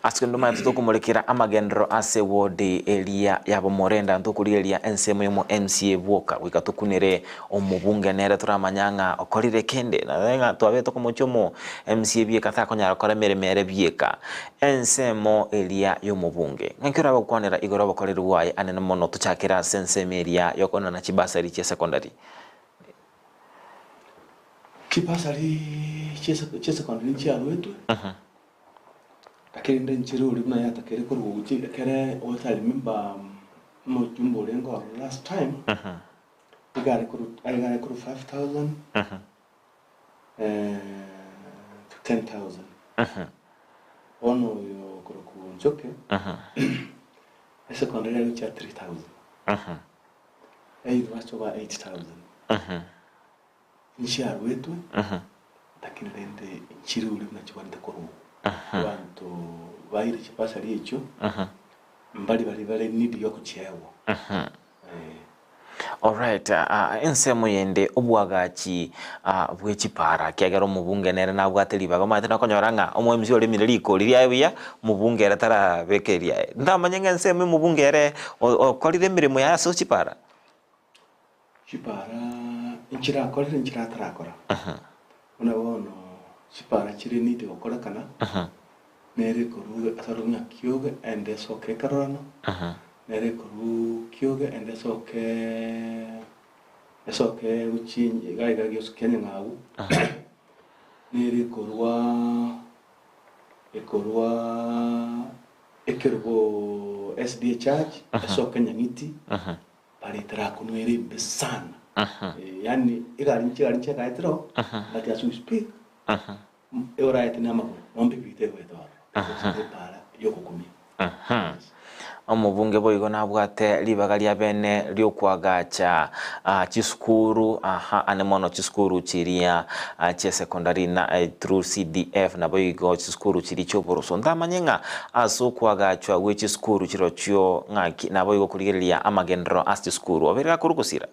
Ase kende omanyete tokomorekera amagenderero ase ward eria ya Bomorenda ntokorigereria ensemo yomo MCA bwoka goika tokunere omobunge nere toramanya ng'a okorire kende naende ng'a twabe tokomochia omo MCA bieka takonyara gokora emeremo ere bieka ensemo eria yomobunge. Ng'aki orabe gokwanera igoro obokoreri bwaye anene mono tochakere ase ensemo eria yokoenana chibasari chia secondary. Chibasari chi'esecondary nchiaruetwe, lakini rende nchire oria buna yatakeire korwa gochia ekere ocha I remember omojumbe orenge ororo last time, iga are korwa iga are korwa 5000 to 10000. Bono oyo okorokwa Njoke, esecondary are gochia 3000. University oba 8000 nchiaruetwe lakini rende nchire oria buna chigwanete korwa abanto baire chibasari echio mbari bari bare need yokochiegwa. Alright, ensemo yende obwagachi bwe chipara ekiagera omobunge nere nabwate ribaga omanyete nokonyora ng'a omo MC oremire rikori riaye buya omobunge ere tarabeka eriaye. Ntamanye ng'a ensemo omobunge ere okorire emeremo yaye ase chipara. Chipara nchirakorire nchiratarakora buna bono chipara chire need gokorekana nere korwa ase orogo ng'a kioge ende esoke ekerorano nere korwa kioge ende esoke esoke gochia iga iga giosukia nyang'au nere korwa ekorwa ekerubo SDA church esoke nyang'iti Bare etarakonwera embe sana. Yaani egari chigari nchiagaetire oo, but as we speak, oraete na amagoro, nombe ebite egoeta ororo. Because epara yogokumia. Yes. Omobunge boigo nabwate ribaga ria bene riokoagacha chisukuru aha ane mono chisukuru chiria chia secondary na through CDF naboigo chisukuru chiria chioboroso. Ntamanye ng'a Ase okoagachwa gwe chisukuru chirochio ng'aki naboigo korigereria amagenderero ase chisukuru obeire gakorwa gosira.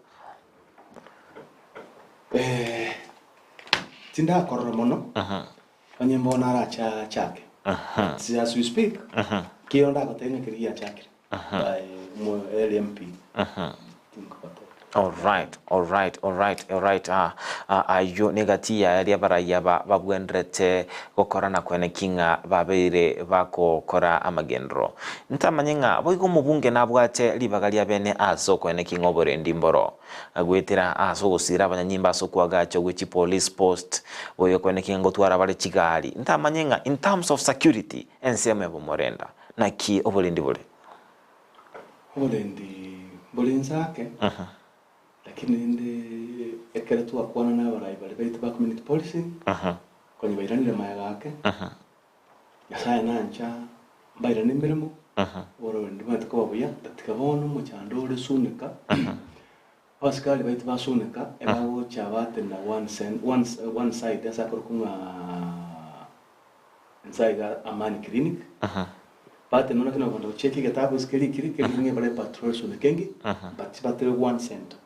Eh, tindakorora mono, onye mbono arache achake. But as we speak, kero ndagotebia ng'a keria giachakire by omo LMP. Tinkogotebia. Alright, alright, alright, alright. Ah, ah, ayio negati yaye aria abarai aba babwenderete gokora na koeneki ng'a babeire bagokora amagenderero. Ntamanye ng'a boigo omobunge nabwate ribaga ria bene ase okoeneki ng'a oborendi mboro goetera ase ogosira abanyanyimbo ase okoagacha gwe chipolice post, boigo koeneki ng'a ngotwara bare chigari. Ntamanye ng'a in terms of security ensemo ya Bomorenda naki oborendi bore. Oborendi mbore inse ake, lakini rende ekero twakwana na abarai baria baito ba community policing, konya bairanire magega ake, Nyasaye nancha mbairane emeremo, oborendi bwante koba buya, but tiga bono omochando ore sunika. Abasikari baito basuneka, ebagocha batenena one cen one one side ase akorokwa ng'a inse iga Amani Clinic, batenena lakini bakogenda gocheki egetabu ase keria ekere, keria ng'a ebare patrol Suneka engi, but batire one center.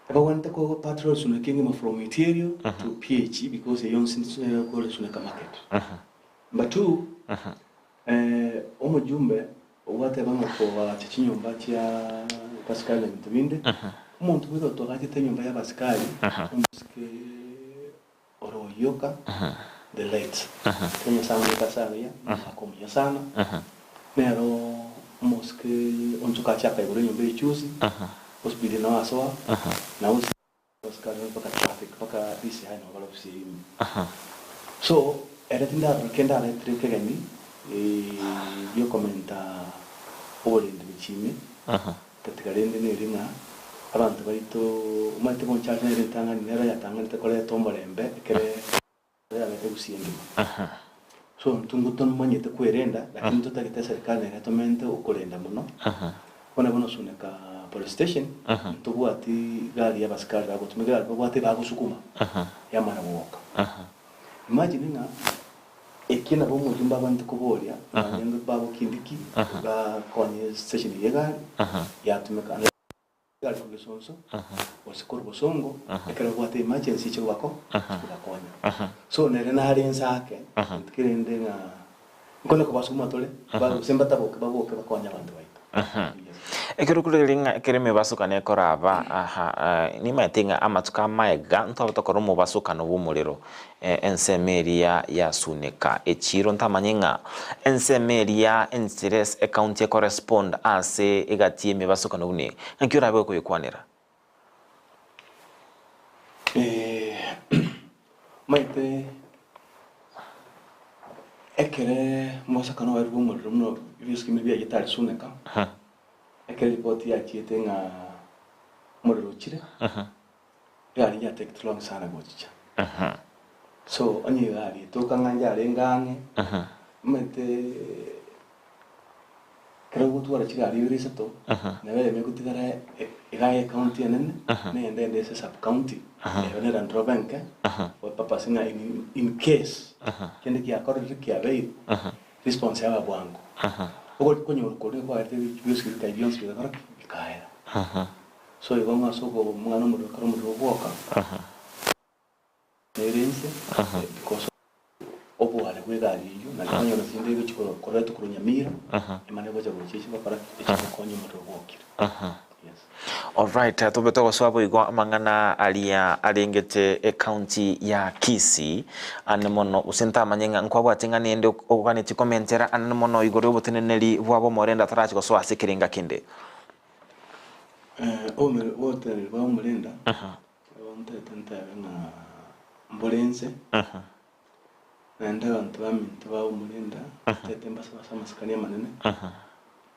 Ebagwenerete ko patrol Suneka engima from Itierio to PH because eyio yonsi ekore Suneka market. Number two, Omojumbe ogwateba ng'a koagacha chinyomba chia abasikari na ebinto binde, omonto bweka otwagachete enyomba y'abasikari, omosike ore oyoka the late ekero Nyasae amanyete ase aria, omogaka omuya sana, nero omosike onchoka ache akaigora enyomba eye juzi, osibiri nao asoa, na gose abasikari bonsi mpaka traffic mpaka DCI nabo bare ofisi eyio ime. So ere tindarora kende aretire ekegeni giokomenta oborendi gochia ime, tatiga rende neri ng'a abanto baito omanyete bonchari nere entang'ani nere oyatang'anete koreta omorembe ekere yabete gusii engima. So intwe ngotomanyete kwerenda lakini ntotagete eserikali nere etomente okorenda mono. Bono bono Suneka police station ntobwati gari ya abasikari bagotumeka egari babwate bagosukuma yamana goka. Imagine ng'a ekio nabo omojumbe abwenerete koboria nonye bagokindiki bakonye station ye egari yatumeka. Egari korwa gesonso gose korwa bosongo ekero babwate emergency chikobako chikobakonya. So nere nare inse ake gento kerende ng'a nkone kobasukuma tore gose mbataboke baboke bakonye abanto baito. Yes. Ekero okoregereria ng'a ekero emebasukano ekoraba aha nimaete ng'a amatuko amaega ntwaba tokora omobasukano bw'omorero ensemo eria yasuneka echiiro ntamanye ng'a ensemo eria enchera ase ecounty ekorespond ase egati y'emebasukano buna eye, ng'aki orabe okoyekwanera? Omanyete ekere omobasukano oerwe omorero buna ebiosukime biaye tari suneka, ekero eripoti yachiete ng'a omorero ochire, Egari ya take long sana gochicha. So onye egari etoka ng'a yarenge ang'e, omanyete ekero ogotwara chigari ibere isato, nabo eyemo egotigara iga eye ecounty enene, na eyende ende ase sub county, ero ne Land Rover enke, for purpose ng'a in case kende giakorire kiabeire, response yaba bwango. Okonyora koria kwaerete bionsi bikai bionsi bigakora ki? Bikaera. So igo ng'a ase omwana omorero ekero omorero ogwoka, nere inse because oboare bwa egari eyio nari kwanyora chinde egochi koretwa korwa Nyamira, emane gocha gochia echi gokora ki? Echi gokonya omorero gwokire. Yes. Alright, tobe togosoa boigo amang'ana aria arengete ecounty ya Kisii ane mono gose ntamanye ng'a nkwabwate ng'a nende oganetie komentera ane mono igoro y'oboteneneri bwabo omorende atarachi gosoa ase ekerenga kende. Oboteneneri bwa omorenda, ntaete ntebe ng'a mbore inse, naende abanto baminto ba omorenda, ntaete mbasabe ase amasikani amanene,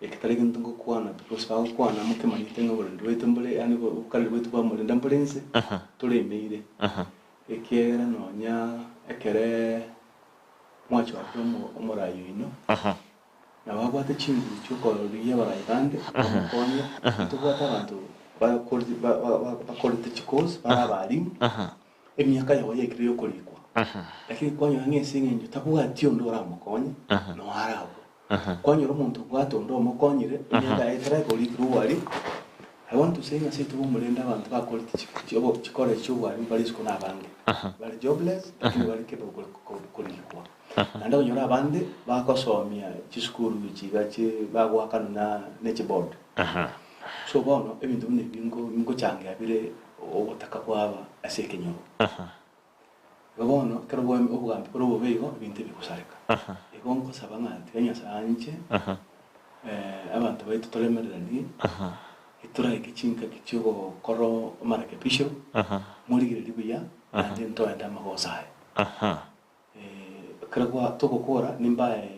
eke tari gento ngokwana because bagokwana mokemanyete ng'a oborendi bwaito mbore yaani obokareri bwaito bwa omorenda mbore inse, toremeire, ekiagera nonya ekere mwachorire omorai oino. Na babwate chinguru chi'okorigia abarai bande bamokonye, ntobwate abanto bakorete chikosi bare abalimu, emiaka yabo yaikire y'okorikwa, lakini kwanyora ng'a ase eng'encho tabwati onde oramokonye, noo arabwo. Kwanyora omonto obwate onde omokonyire, emiaka yaye etaraika orikire obwarimu, I want to say ng'a seito bomorende abanto bakorete chikore chi'obwarimu bare isiko nabange, bare jobless lakini bare capable korikwa. Naende okonyora abande bagosomia chisukuru echi iga chi bagoakanwa na ne chiboard. So bono ebinto buna ebi nko nkochangea bire ogotaka kwaba ase ekenyoro. Igo bono ekero bwa obogambi bore obobe igo ebinto ebi bigosareka. Igo nkosaba ng'a tiga Nyasaye anche abanto baito toremereranie, toraike chingaki chia ogokora amarekebisho, morigererie buya naende ntoende amagoso aya. Ekero gwa togokora nimbae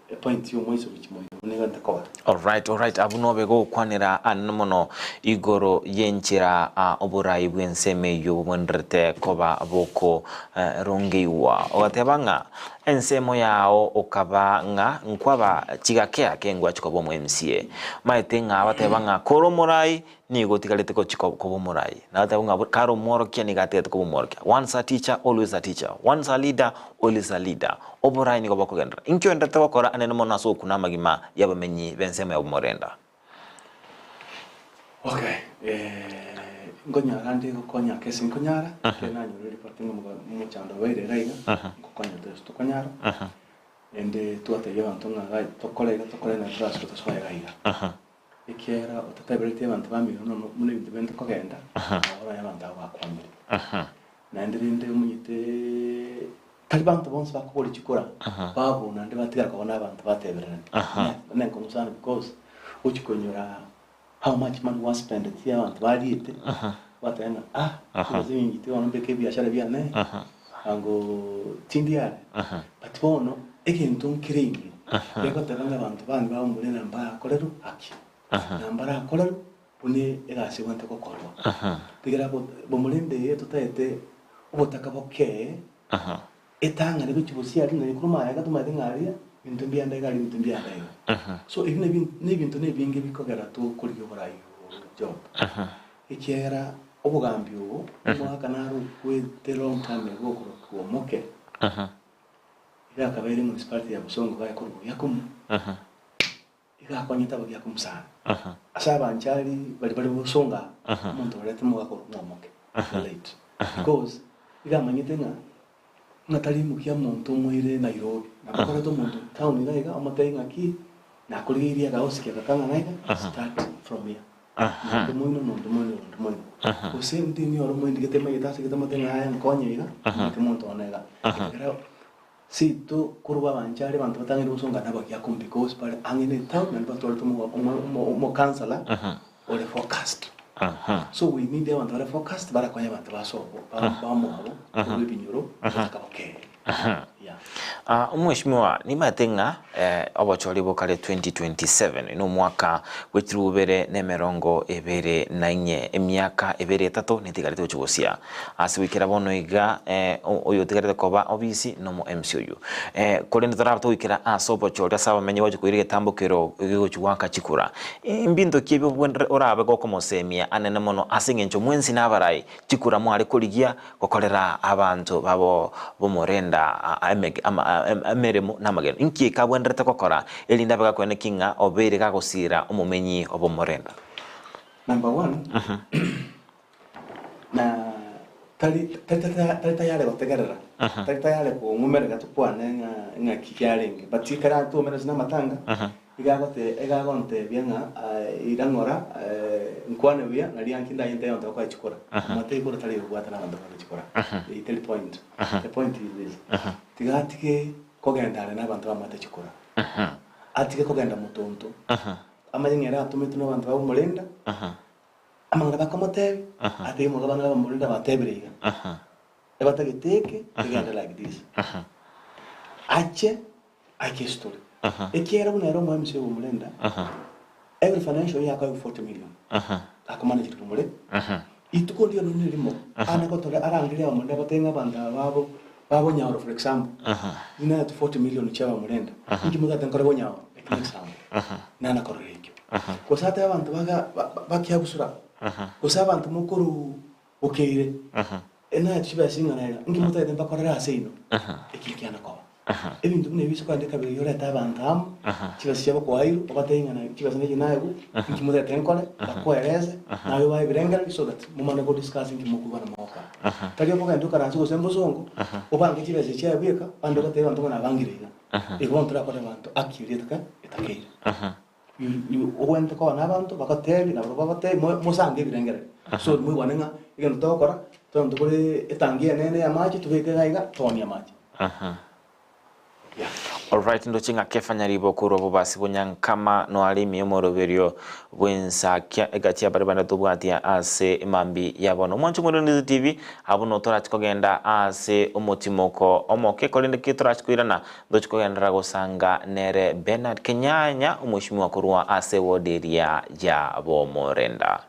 epoint y'omoiso gochia moino buna nigo ntekoba. Alright, alright, abwo nobe gokwanera anene mono igoro y'enchera ah, oborai bw'ensemo eyio bobwenerete koba bokorongeigwa. Ogateba ng'a ensemo yao okaba ng'a nkwaba chigake ake ngwachi koba omo MCA. Maete ng'a bateba ng'a kore omorai. nigo otigarete gochia koba omorai. Nagoteba ng'a kare omworokia nigo atigete koba omworokia. Once a teacher, always a teacher. Once a leader, always a leader. Oborai nigo bokogenderera. Inki oenderete gokora anene mono ase ogokuna amagima y'abamenyi b'ensemo ya Bomorenda? Okay, nkonyara nde gokonya ase nkonyara, ekero nanyora eripoti ng'a omochando obeire iga iga, ngokonya tore tokonyara. Naende twatebia abanto ng'a iga tokore iga tokore iga naende torasike tosoe iga iga. Ekiagera otateberetie abanto bamino nono buna ebinto biaye tokogenda, nabo orore abanto abwo bakwamire. Naende rende omanyete tari banto bonsi bakoboria chikura, babwo naende batigara koba na abanto batebererani. Nenkong'u sana because ochi koinyora how much money was spent abanto bariete, bateba ng'a ah, chibesa enyingi tiga bono mbeke ebiashara biane, ango tindi are. But bono egento nkere ime, gegoteba ng'a abanto bande baumure na mbarakorerwe haki, na mbarakorerwe buna egasi ebwenerete gokorwa. Rigera bomorembe eye totaete obotaka bokee, etang'ani gochia bosia aria nonye korwa magega tomaete ng'a aria ebinto mbianda iga aria ebinto mbianda iga. So ebi nabi nebinto nebinge bikogera tokorigia oborai obo Job. Ekiagera obogambi obo omogaka naro okwete long time ago okorokigwa omoke, iga akabeire municipality ya Bosongo gakorwa Giakumu. Iga akonyete abagiaka omusara. Ase abanchari baria bare bosongo aa, omonto orete omogaka orokwa ng'a omoke, the late. Because iga amanyete ng'a ng'a tari mokia monto omoire Nairobi. Nabo okoreta omonto town iga iga omotebie ng'aki nakorigeirie agahouse aka kang'ana iga, start from here. Nonde moino, nonde moino, nonde moino. Gose ndini oro moindigete emanyete ase gete omotebie ng'a aye nkonye iga, mbeke monto one iga. Ekero Seito korwa abanche aria abanto batang'aine gosonga nabagiakomu because bare ang'e ne town naende batwarete omokansala ore focused. So we need abanto bare focused barakonye abanto ba sobo bamwabo korwa ebinyoro gotaka bokee. Yeah. Omweshimiwa, nimanyete ng'a obochori bokare 2027 nomwaka bwe chilifu bibere na emerongo ebere na inye, emiaka ebere etato netigarete gochia gosia. Ase goikera bono iga oyotigarete koba obisi nomo MC oyio. Korende toraba togoikera ase obochori ase abamenyi gochia koira egetambo kero gegochia goaka chikura. Mbinto ki ebi orabe gokomosemia anene mono ase eng'encho mwensi nabarai chikura mware korigia gokorera abanto babo bomorenda emeremo namageno. Inki eke abwenerete gokora erinde abe gakoenekia ng'a obeire gagosiira omomenyi obomorenda? Number one, Na tari tari tari tayari gotegerera, tari tayari kong'umerera tokwane ng'a ng'aki kiarenge. But ekero atwomerire ase namatanga, iga agote iga agontebia ng'a ira ng'ora nkwane buya naria nki ndanye ntere abanto bakoe chikura. Omanyete ekura tari gobwatana abanto bakoe chikura. Eyio teri point. The point is this, tiga atige kogenda are na abanto bamwete chikura. Atige kogenda motonto, amanye ng'a ere atometwe na abanto bagomorenda, Amang'ana bakamotebia, atebie omogabana bw'abamorende abatebire iga, Ebatagete eke, egende like this. Ache aike estory. Ekiagera buna ere omo MC bw'omorenda, every financial year akoegwa 40 million. Akomanage bomore. Rituko riria nonye erimo, ane gotore arangerie abamorenda abatebie ng'a abanto aba babo babonyaoro for example, ninaete 40 million chia abamorenda, inki motagete nkore bonyaoro? Eki ne example. Nana korora ekio. Gose atebe abanto baga bakiabusura, gose abanto mokoru bokeire, enaye chibesa ing'ana iga, inki motagete mbakorere ase inwe? Eki nkiana koba. Ebinto buna ebi ase kwandika biria orete abanto amo, chibesa chiabo kwairwe, obatebie ng'a naye chibesa nechi naegwe, inki motagete nkore, bakoerese, naye obae ebirengererio so that momane go discuss inki mokoigwana mogokora. Tari okogenda okaranse gose mbosongo, obange chibesa echi chiaye bweka, bande obatebie abanto ng'a nabangire iga. Igo bono torakorere abanto haki eria etaka etakeire. Ogwenerete koba nabanto bagotebie na barabwo bagotebie mosange ebirengererio. So moigwane ng'a egento togokora, togende togore etangi enene ya amache tobeke iga iga toonie amache. Yeah. Alright ndoche ng'a Kefa Nyaribo korwa bobasi bonyankama noare ime y'omoroberio bw'ensakia egati y'abare bande tobwatia ase emambi ya bono. Omwancho Omorwani TV abwo notorachi kogenda ase omotimoko omoke korende ki torachi koirana Ntochi kogenderera gosanga nere Bernard Kenyanya, omweshimiwa korwa ase eward eria ya Bomorenda.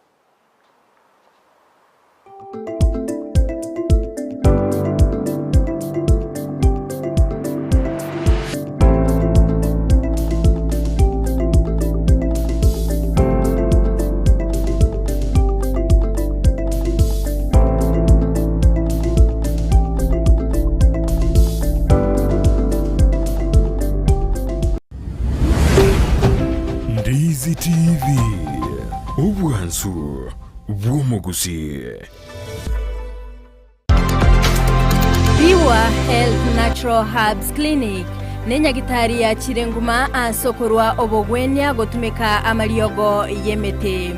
Obwansu bw'omogusii. Pure Health Natural Herbs Clinic nenyagitari yachire nguma ase okorwa obogwenia gotumeka amariogo y'emete.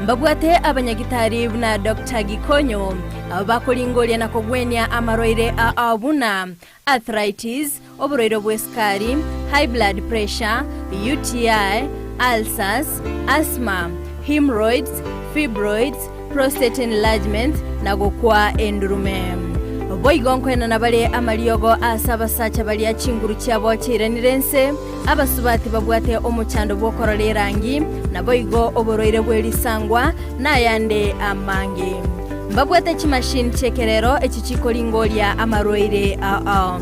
Mbabwate abanyagitari buna Doctor Gikonyo abwo bakoringoria na kogwenia amarwaire ao buna arthritis, oborwaire bw'esukari, high blood pressure, UTI, ulcers, asthma, hemorrhoids, fibroids, prostate enlargement, na gokwa endurume. Boigo nkoenana bare amariogo ase abasacha baria chinguru chiabo chiairanire ense, abasubati babwate omochando bw'okorora erangi, naboigo oborwaire bwe risangwa, na ayande amange. Mbabwate chimashini chi'ekerero echi chikoringoria amarwaire ao.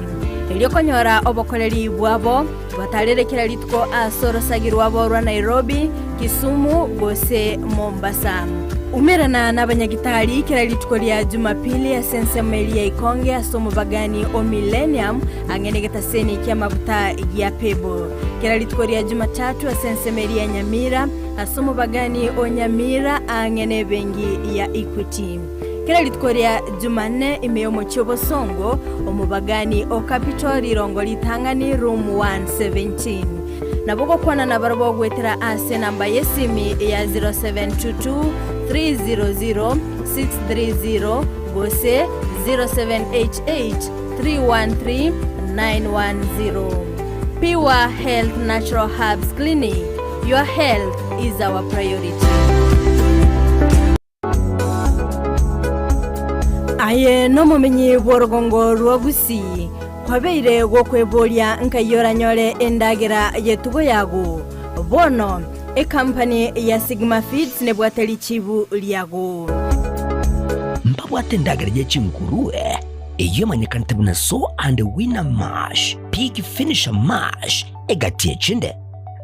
Erio konyora obokoreri bwabo, batarere kera rituko ase orosagi rwabo rwa Nairobi, Kisumu gose Mombasa. Umerana nabanyagitari kera rituko ria Jumapili ase ensemo eria ya Ikonge ase omobagani o Millennium ang'e negetaseni ki'amaguta gia Pebble. Kera rituko ria Jumatatu ase ensemo eria ya Nyamira Ase omobagani o Nyamira aang'e nebenki ya Equity. Kera rituko ria Jumanne ime y'omochie obosongo, omobagani o Capital rirongo ritang'ani room 117. Nabo gokwana nabarabwo goetera ase enamba y'esimi ya 0722 300 630 gose 0788 313 910. Pure Health Natural Herbs Clinic, your health is our priority. Aye nomomenyi bw'orogongo rwa Gusii, kwabeire gokweboria nkai oranyore endagera y'etugo yago. Bono, ekampani ya Sigma Feeds nebwate richibu riago. Mbabwate endagera ye chingurue, eyio emanyekanete buna Sow and Winner Mash, Pig Finisher Mash, egati echinde.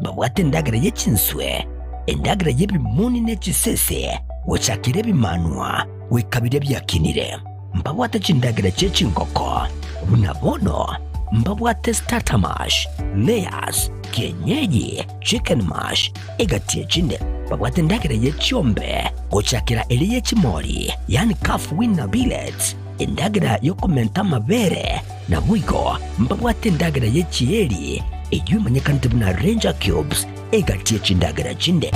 Babwate endagera ye chinswe, endagera y'ebimoni ne chisese, gochakera ebimanwa goika biria biakinire. Mbabwate chindagera chie chingoko, buna bono mbabwate starter mash, layers, kienyeji, chicken mash, egati echinde. Babwate endagera ye chiombe, gochakera eria ye chimori, yaani calf weaner pellets, endagera y'okomenta amabere, Naboigo mbabwate endagera ye chieri, eyio emanyekanete buna Ranger Cubes, egati ye chindagera chinde.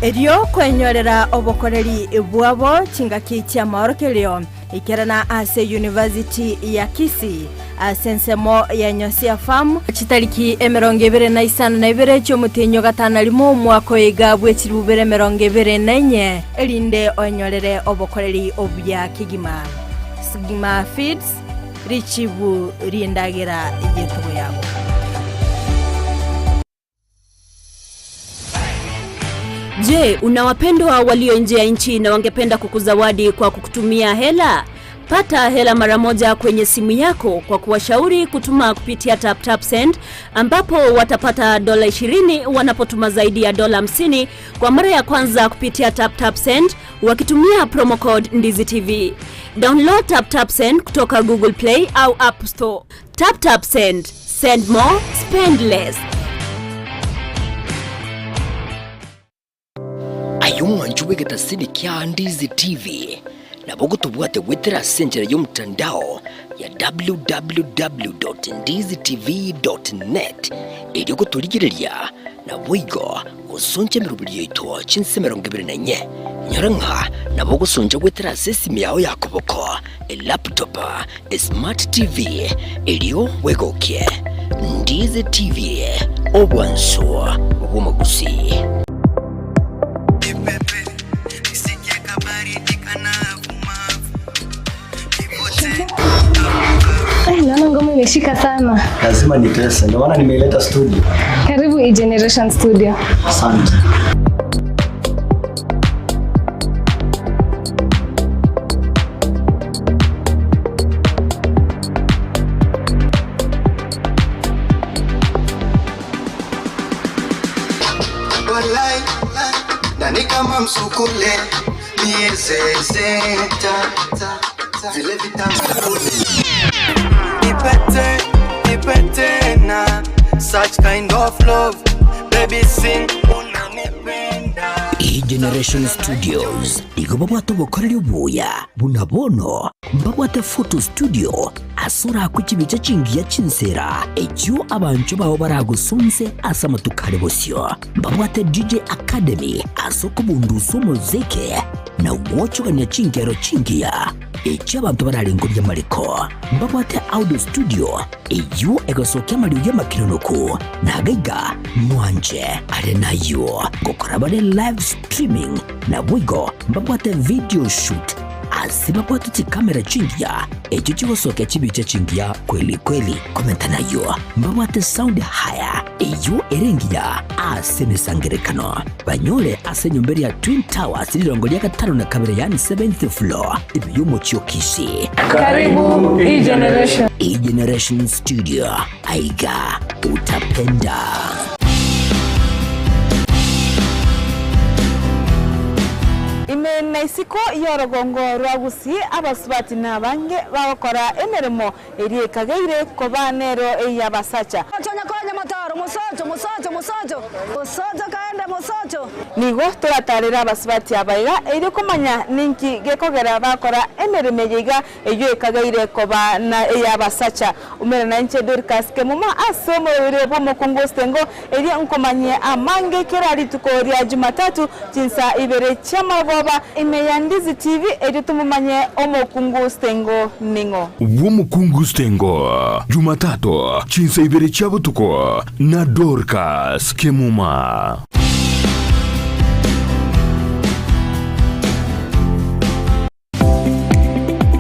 Erio kwenyorera obokoreri bwabo chingaki chi'amaorokererio, ikerana ase University ya Kisii, ase ensemo ya Nyosia Farm, chitariki 22 chi'omotienyi o gatano na rimo omwaka oyo iga bwe chilifu bibere 24, erinde oenyorere obokoreri obuya kegima. Sigma Feeds, richibu ri'endagera y'etugo yabo. Je, una wapendwa walio nje ya nchi na wangependa kukuzawadi kwa kukutumia hela? Pata hela mara moja kwenye simu yako kwa kuwashauri kutuma kupitia TapTapSend ambapo watapata dola 20 wanapotuma zaidi ya dola 50 kwa mara ya kwanza kupitia TapTapSend wakitumia promo code Ndizi TV. Download TapTapSend kutoka Google Play au App Store. TapTapSend, send more, spend less. Aye omwancho bw'egetasini kia Ndizi TV, nabo ogotobwate goetera ase enchera y'omotandao ya www.ndizitv.net erio gotorigereria naboigo gosoncha emeroberi yaito chinse 24. Inyora ng'a nabo ogosoncha goetera ase esimi yao ya koboko, elaptop, esmart TV, erio bwegokie. Ndizi TV, obwansu bw'omogusii. Naona ngoma imeshika sana. Lazima nitese, ndio maana nimeileta studio. Karibu E-Generation Studio. Asante. Walai, nani kama msukule miezezeta vile vitamu Nipete, nipete na such kind of love baby sing unanipenda. E-Generation Studios igo babwate obokoreri obuya buna bono mbabwate photo studio ase orakwe chibicha chingiya chinsera echio abanchwa bao baragosonse ase amatuko are bosio. Mbabwate DJ Academy ase okobundusa omoziki na gwochogania chingero chingiya echio abanto bararengorie amariko. Mbabwate audio studio Eyio egosokia amariogi amakenonoku, na agaiga mwanche are nayio gokora bare live streaming, naboigo mbabwate video shoot ase babwate chikamera chingiya echio chigosokia chibicha chingiya kweli kweli. Komenta nayio mbabwate sound hire eyio ere engiya ase emesangerekano. Banyore ase enyomba eria Twin Towers rirongo ria gatano na kabere yaani seventh floor ime y'omochie o Kisii. Karibu E-Generation. E-Generation Studio, aiga utapenda. Ime na isiko y'orogongo rwa Gusii abasubati nabange bagokora emeremo Eria ekageire koba nero ey'abasacha. Nigo toratarere abasubati aba iga, erio komanya ninki gekogera bakora emeremo eye iga, eyio ekageire koba na ey'abasacha. Umera nainche Dorcas Kemuma ase omoroberi bw'omokungu Ostengo, erio nkomanyie amange kera rituko ria Jumatatu chinsa ibere chi'amarogoba ime ya Ndizi TV, erio tomomanye omokungu Stengo ning'o. Bw'omokungu Stengo, Jumatatu, chinsa ibere chia botuko, na Dorcas Kemuma.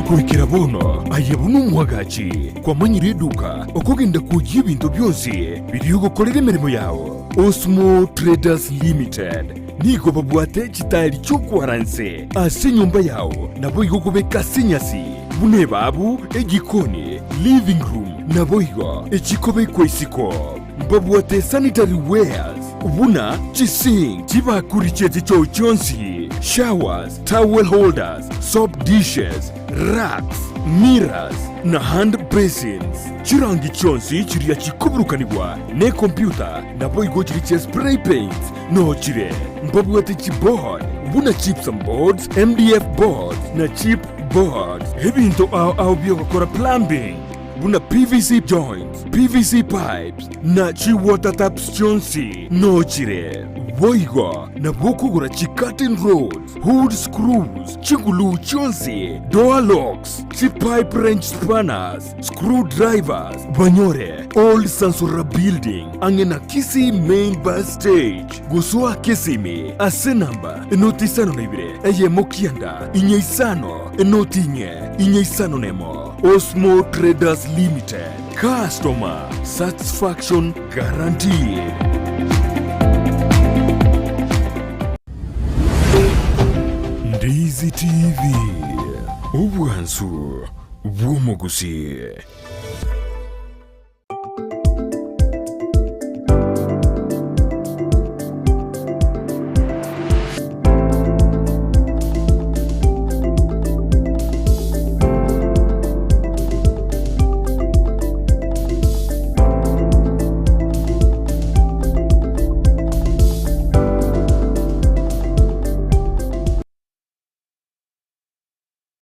Goikera bono aye buna omwagachi kwamanyire eduka okogenda kwoyia ebinto bionsi biria ogokorera emeremo yao. Osmo Traders Limited nigo babwate chitaeri chi'okwara nse ase enyomba yao naboigo okobeka ase enyasi buna ebabu, ejikoni, living room naboigo echikobekwa isiko. Mbabwate sanitary wares buna chisink, chibakuri chie chichoo chionsi, showers, towel holders, soap dishes, racks, mirrors, na hand basins. Chirangi chionsi chiria chikoburukanigwa nekompyuta naboigo chiria chia spray paints noo chire. Mbabwate chiboard buna gypsum boards, MDF boards na chip boards. Ebinto ao ao biogokora plumbing buna PVC joints, PVC pipes, na chi-water taps chionsi noo chire. Boigo nabo okogora chi-curtain rods, hood screws, chiguluu chionsi, door locks, chi-pipe wrench spanners, screw drivers, banyore Old Sansora Building ang'e na Kisii Main Bus Stage. Gosoa Kisimi ase namba enoti isano na ibere eyemo kianda inye isano enoti inye inye isano nemo. Osmo Traders Limited, customer satisfaction guaranteed. Ndizi TV, obwansu bw'omogusii.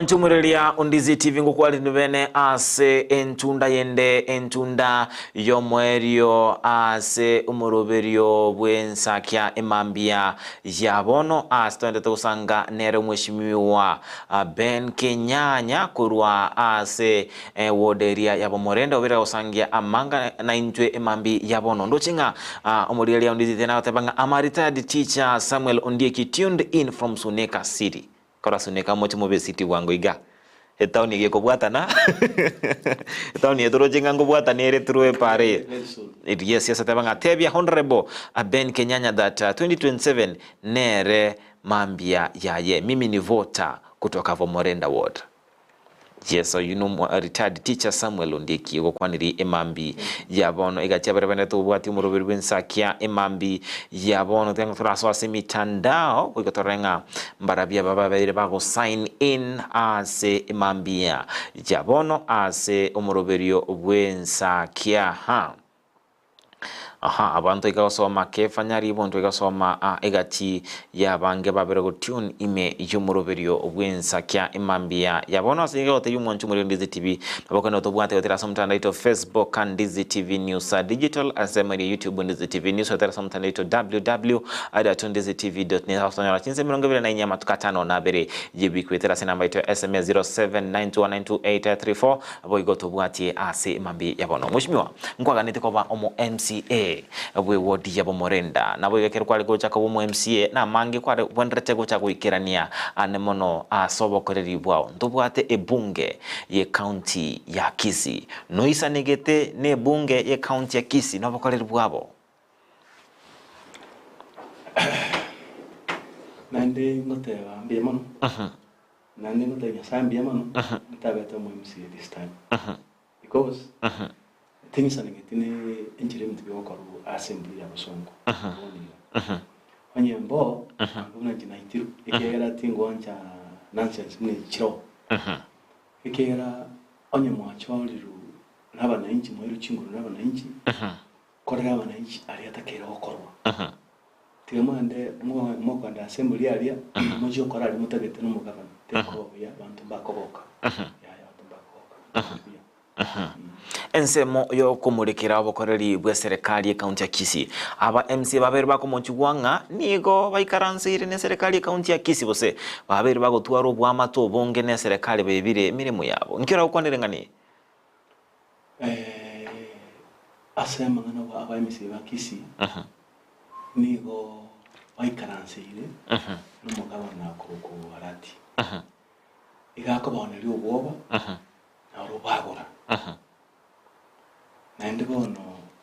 Nchumureria Ondizi TV ngokwarire bene ase entunda yende entunda y'omoerio ase omoroberio bw'ensakia emambia ya bono ase toendete gosanga nere omweshimiwa Ben Kenyanya korwa ase ward eria ya Bomorende obere gosangia amanga naintwe emambi ya bono ndoche ng'a omorigereria Ondizi TV nagoteba ng'a am a retired teacher Samuel Ondieki tuned in from Suneka City. Kora Suneka moche mobe city bwango iga. Etaoni eye ekobwatana etaoni eye toroche ng'a nkobwatana ere through epara eye. Yes, yes ateba ng'a tebia Honourable Ben Kenyanya that 2027 nere mambia yaye. Mimi ni voter kutoka Vomorenda ward. Yes, oyio no retired teacher Samuel Ondieki ogokwaniri emambi ya bono egachia baria baendete obwati omoroberi bw'ensakia emambi ya bono tiga torasoa ase emitandao goika torore ng'a mbarabwo aba babeire bago sign in ase emambi ya bono ase omoroberio bw'ensakia. Aha, abanto iga gosoma Kefa Nyaribo ntwe gosoma a egati y'abange babere go tune ime y'omoroberio bw'ensakia emambia ya bono ase iga gotebia omwancho omorero Ndizi TV nabo kende otobwate gotera ase omotandao oito Facebook Ndizi TV News Digital ase emo eria YouTube Ndizi TV News gotera ase omotandao oito www.ndizitv.net agotonyora chinsa 24 amatuko atano na abere y'ewiki goetera ase enamba yaito ya SMS 0792192834 Boigo tobwatie ase mambia ya bono. Mweshimiwa, nkwaganete koba omo MCA bwe ward ya Bomorenda. Naboigo ekero kware gocha koba omo MCA namange kware gwenderete gocha goikerania ane mono ase obokoreri bwao. Ntobwate ebunge ye county ya Kisii. Noisanegete ne ebunge ye county ya Kisii nobokoreri bwabo? Naende ngoteba mbuya mono. Naende ngotebia Nyasae mbuya mono ntabete omo MCA this time because ting'isanegeti ne enchera ebinto bigokorwa ase embura ya bosongo bono iga. Onye mbo anga buna inche naitirwe ekiagera tingoancha nonsense buna echi chiroo. Ekiagera onye mwachorirwe na abanainchi mwairwe chinguru na abanainchi, korera abanainchi aria atakeire gokorwa. Tiga mogende mokoenda ase embori aria, mochie gokora aria motagete nomogabana, tekoba buya, abanto mbakogoka. Yaya, abanto mbakogoka, tari buya. Ensemo y'okomorekera obokoreri bw'eserekari y'ekaunti ya Kisii. Aba MCA babeire bakomochigwa ng'a nigo baikaranseire n'eserekari y'ekaunti ya Kisii gose babeire bagotwara oboamate obonge n'eserekari baebire emeremo yabo. Nki oragokwanere ng'a ni? Ase amang'ana aba MCA ba Kisii nigo baikaranseire nomogabana okorokwa Arati. Iga akobaoneria obwoba na orobagora. Naende bono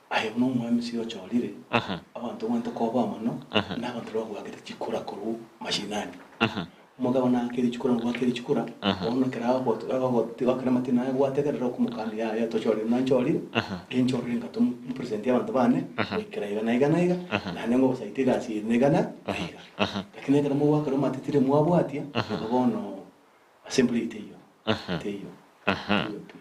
aye buna omo MCA ochorire, abanto obwenerete koboa mono, na abanto baria bagoakete chikura korwa mashinani. Omogabana aakere chikura na goakere chikura, bono ekero agoakera amatina aye gwategerera okomokania yaya tochorire buna nchorire, ninchorire nga tomopresentie abanto bane, goikera iga na iga na iga, naende ngobasaidie egasi eye na iga na iga. Lakini ekero mogoakera omatitire mwabwatia, igo bono Assembly teiyo, teiyo, teiyo pi.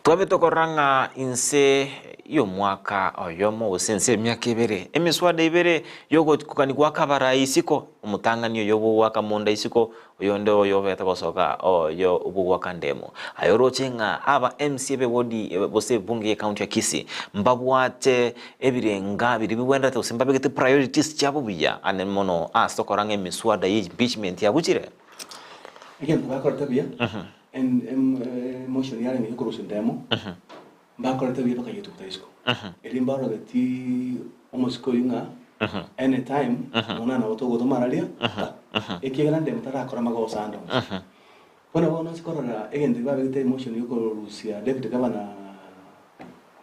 Twabe tokorora ng'a inse y'omwaka oyomo gose inse y'emiaka ebere, emiswada ebere y'ogokani goaka abarai isiko, omotang'ani oyo bw'ogoaka monda isiko, oyonde oyo obete gosoka oyo bw'ogoaka ndemo. Aye oroche ng'a aba MCA b'ewodi gose ebunge y'ecounty ya Kisii mbabwate ebirenga biria bibwenerete gose mbabegete priorities chiabo buya ane mono ase okora ng'a emiswada y'impeachment yabuchire. Egento bakorete buya, emotion yarenge yokorusia endemo, mbakorete buya bakayetuguta isiko. Erio mbarogeti omosike oyio ng'a anytime bono nabo togotoma araria pa. Ekiagera endemo tarakora magoso ande onsi. Bono bono ase korora egento babegete emotion yokorusia deputy governor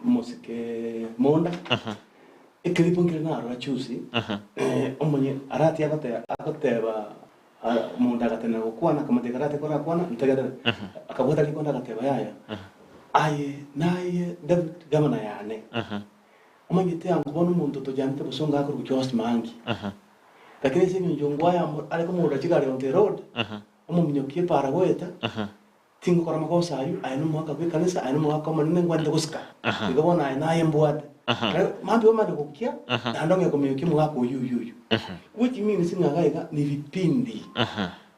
omosike Monda, ekeripo nkere narora juzi, omonye arati agoteba agoteba Omonto agatenena gokwana, akamotebia, Karate korakwana, ntegerere. Akabwata rikondo agateba, Yaya, aye naye David gavana yane. Omanyete ango bono omonto tojanete bosongo akorokwa Josh Mangi. Lakini ase eng'encho ngwaya are komorora chigari on the road, omominyokia epara goeta, Tingokora amagoso ayio, aye nomogaka bw'ekanisa, aye nomogaka omonene ngwanete gosika. Igo bono aye naye mbwate. Ekero mambia omanye gokia, naende ong'e kominyokia omogaka oyio oyio oyio. Which means ng'a iga iga ni vipindi,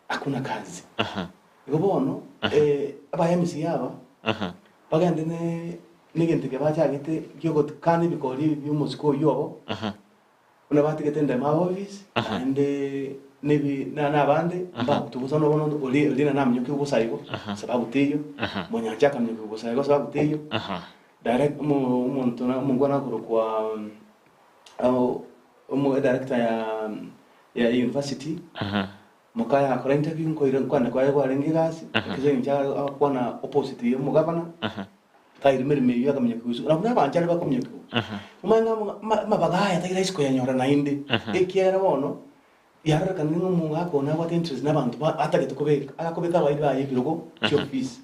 hakuna kazi. Igo bono aba MC aba, bagende ne negento ekia bachagete giogokana ebikori ebi bia omosike oyio obo, Buna batigete endemo aba ofisi, naende nebi na nabande mbagotwa bosa nobono oria oria naminyokiwe bosa igo sababu teiyo, monyancha akaminyokiwa bosa igo sababu teiyo, direct omo omonto na omongwana akorokwa omo edirector ya ya university, mokaye akora interview nkoira nkwana kwaye kwarenge egasi, ekero eng'encho agakwana opposite ya omogavana. Tairi meremo eyio akaminyokigwa isiko, nabwo nabanchani bakominyokigwa. Omanye ng'a amabaga aya tari rahisi koyanyora naende, ekiagera bono yarorekanire ng'a omogaka one nabwate interest nabanto ba atagete kobeka, agakobeka abairi baye ebirogo chiofisi.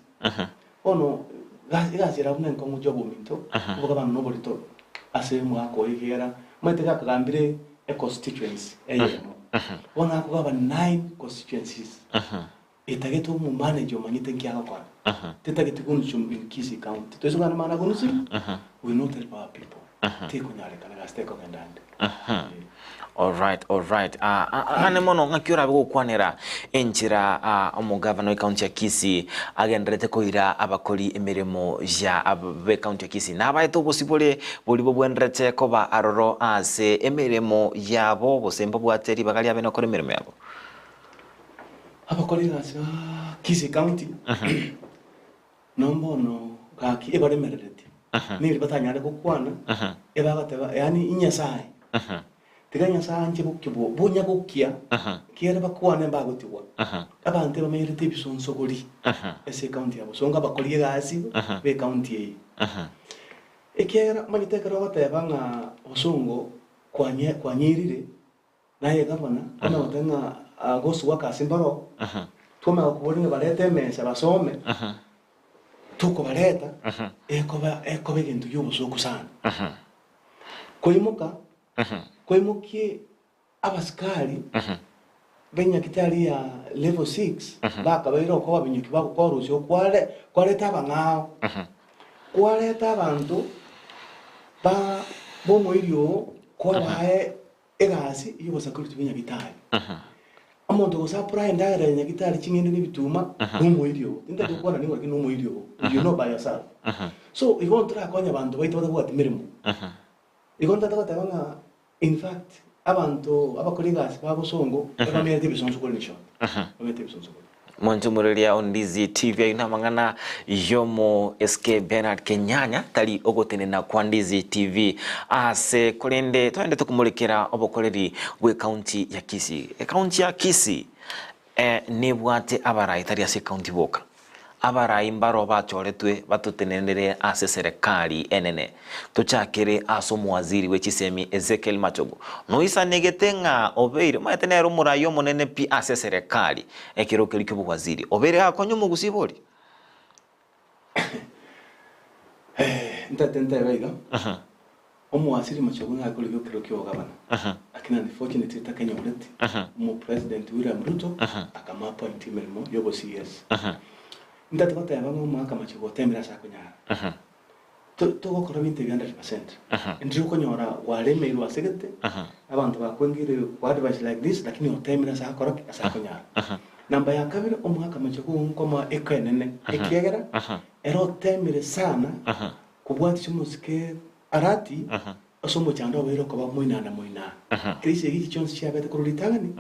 Bono egasi ere abwo nenkong'u chia obominto, oboga abana noborito ase omogaka oyo ekiagera omanyete gakagambire econstituency eyemo, bono akogamba nine constituencies. Etagete omomaneja omanyete nki agokora. Tetageti gonsumu in Kisii County. Toise kogenda amang'ana agonsumu, we will not help our people. Tekonyarekana gasi tekogenda ande. Alright, alright. Ah, ah, ah, ane mono ng'aki orabe gokwanera enchera ah, omogavana w'ekaunti ya Kisii agenderete koira abakori emeremo ya b'ekaunti ya Kisii nabaete obosibore boria bobwenderete koba aroro ase emeremo yabo gose mbabwate ribaga riabe nokora emeremo yabo. Abakora egasi ba Kisii County nombono gaki ebaremereretie neri batanyare gokwana ebagoteba yaani inyasaye tiga nyasaye anche bokia bonya gokia kiere bakwane mbagotigwa abanto ebamenyerete ebisonsogori ase ecounty ya Bosongo abakori egasi be ecounty eye ekiagera omanyete ekero ogoteba ng'a Bosongo kwanye kwanyeirire Naye gavana, buna goteba ng'a gosugwa ase mbaro, twamanya gokoboria ng'a barete emesa basome, tokobareta, ekoba ekoba egento gi'obosoku sana. Koimoka, koimokie abasikari b'enyagitari ya level 6 bakabaira okoba abinyoki bagokorusia okware kwareta abang'ao, kwareta abanto ba b'omoiri oo kwabae Egasi y'obosecurity bwa nyagitari. Omonto gose apply endagera ya nyagitari ching'ende na ebituma nomoiri oo. Tintagete gokwana nigo lakini nomoiri oo. You know by yourself. So igo ntorakonye abanto baito batabwati meremo. Igo ntagete goteba ng'a in fact abanto abakora egasi ba bosongo ebamenyete ebisonso kore in short. Bamenyete ebisonso kore. Monchumureria o Ndizi TV ayio namang'ana yomo SK Bernard Kenyanya tari ogotenena kwa Ndizi TV ase korende toendete komorekera obokoreri bwe county ya Kisii. Ecounty ya Kisii eh, nebwate abarai tari ase ecounty boka. Abarai mbaro bachoretwe batotenenere ase eserekari enene. Tochakere ase omowaziri bwe chisemi Ezekiel Machogu. Noisanegete ng'a obeire omanyete nere omorai omonene pi ase eserekari ekero keria ki'obowaziri. Obeire gakonya omogusii bori? Ntete ntebe iga, omowaziri Machogu nakorire ekero ki'obogabana, lakini unfortunately takenyoreti, omopresident William Ruto akamo appoint emeremo y'obo CS. Ntete goteba ng'a omogaka Machogu otemire ase akonyara. Togokora ebinto ebi 100%. Ndiri okonyora gwaremeirwe ase gete, abanto bakwengeire go advice like this, lakini otemire ase akora ki? Ase akonyara. Namba ya kabere, omogaka Machogu nkomoa eko enene, ekiagera ere otemire sana kobwatia omosike Arati ase omochando obeire okoba moina na moina. Kera esegi echi chionsi chiabete korwa ritang'ani,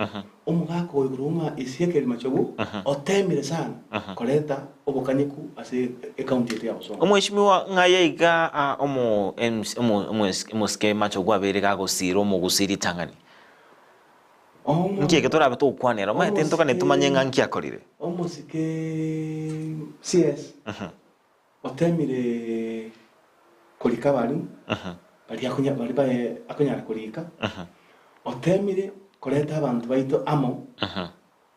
omogaka oyo korwa ng'a Ezekiel Machogu otemire sana koreta obokanyeku ase ecounty yaito ya Bosongo. Omweshimiwa ng'aye iga omo MC omo omosike Machogu abeire gagosiira omogusii ritang'ani. Nki eke torabe togokwanera? Omanyete ntogane tomanye ng'a nki akorire. Omosike CS Otemire korika abalimu baria akonya baria baye akonyara korika, otemire koreta abanto baito amo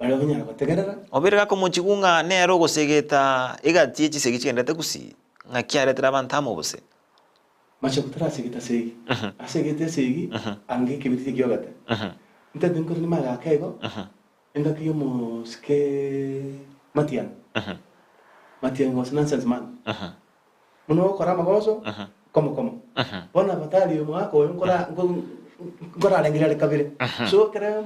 baria bakonyara gotegerera. Obeire gakomochigwa ng'a nere ogosegeta egati ye chisegi chigenderete gusii, ng'aki aretire abanto amo bose. Machogu tarasegete segi, asegete esegi ange ekebiriti ekiogete. Ntete nkore nimagaka igo, Engaki y'omosike Matiang'i. Matiang'i was nonsense man. Buna ogokora amagoso komo komo. Bono abatari omogaka oyo nkora nkorarengereria are kabere. So ekere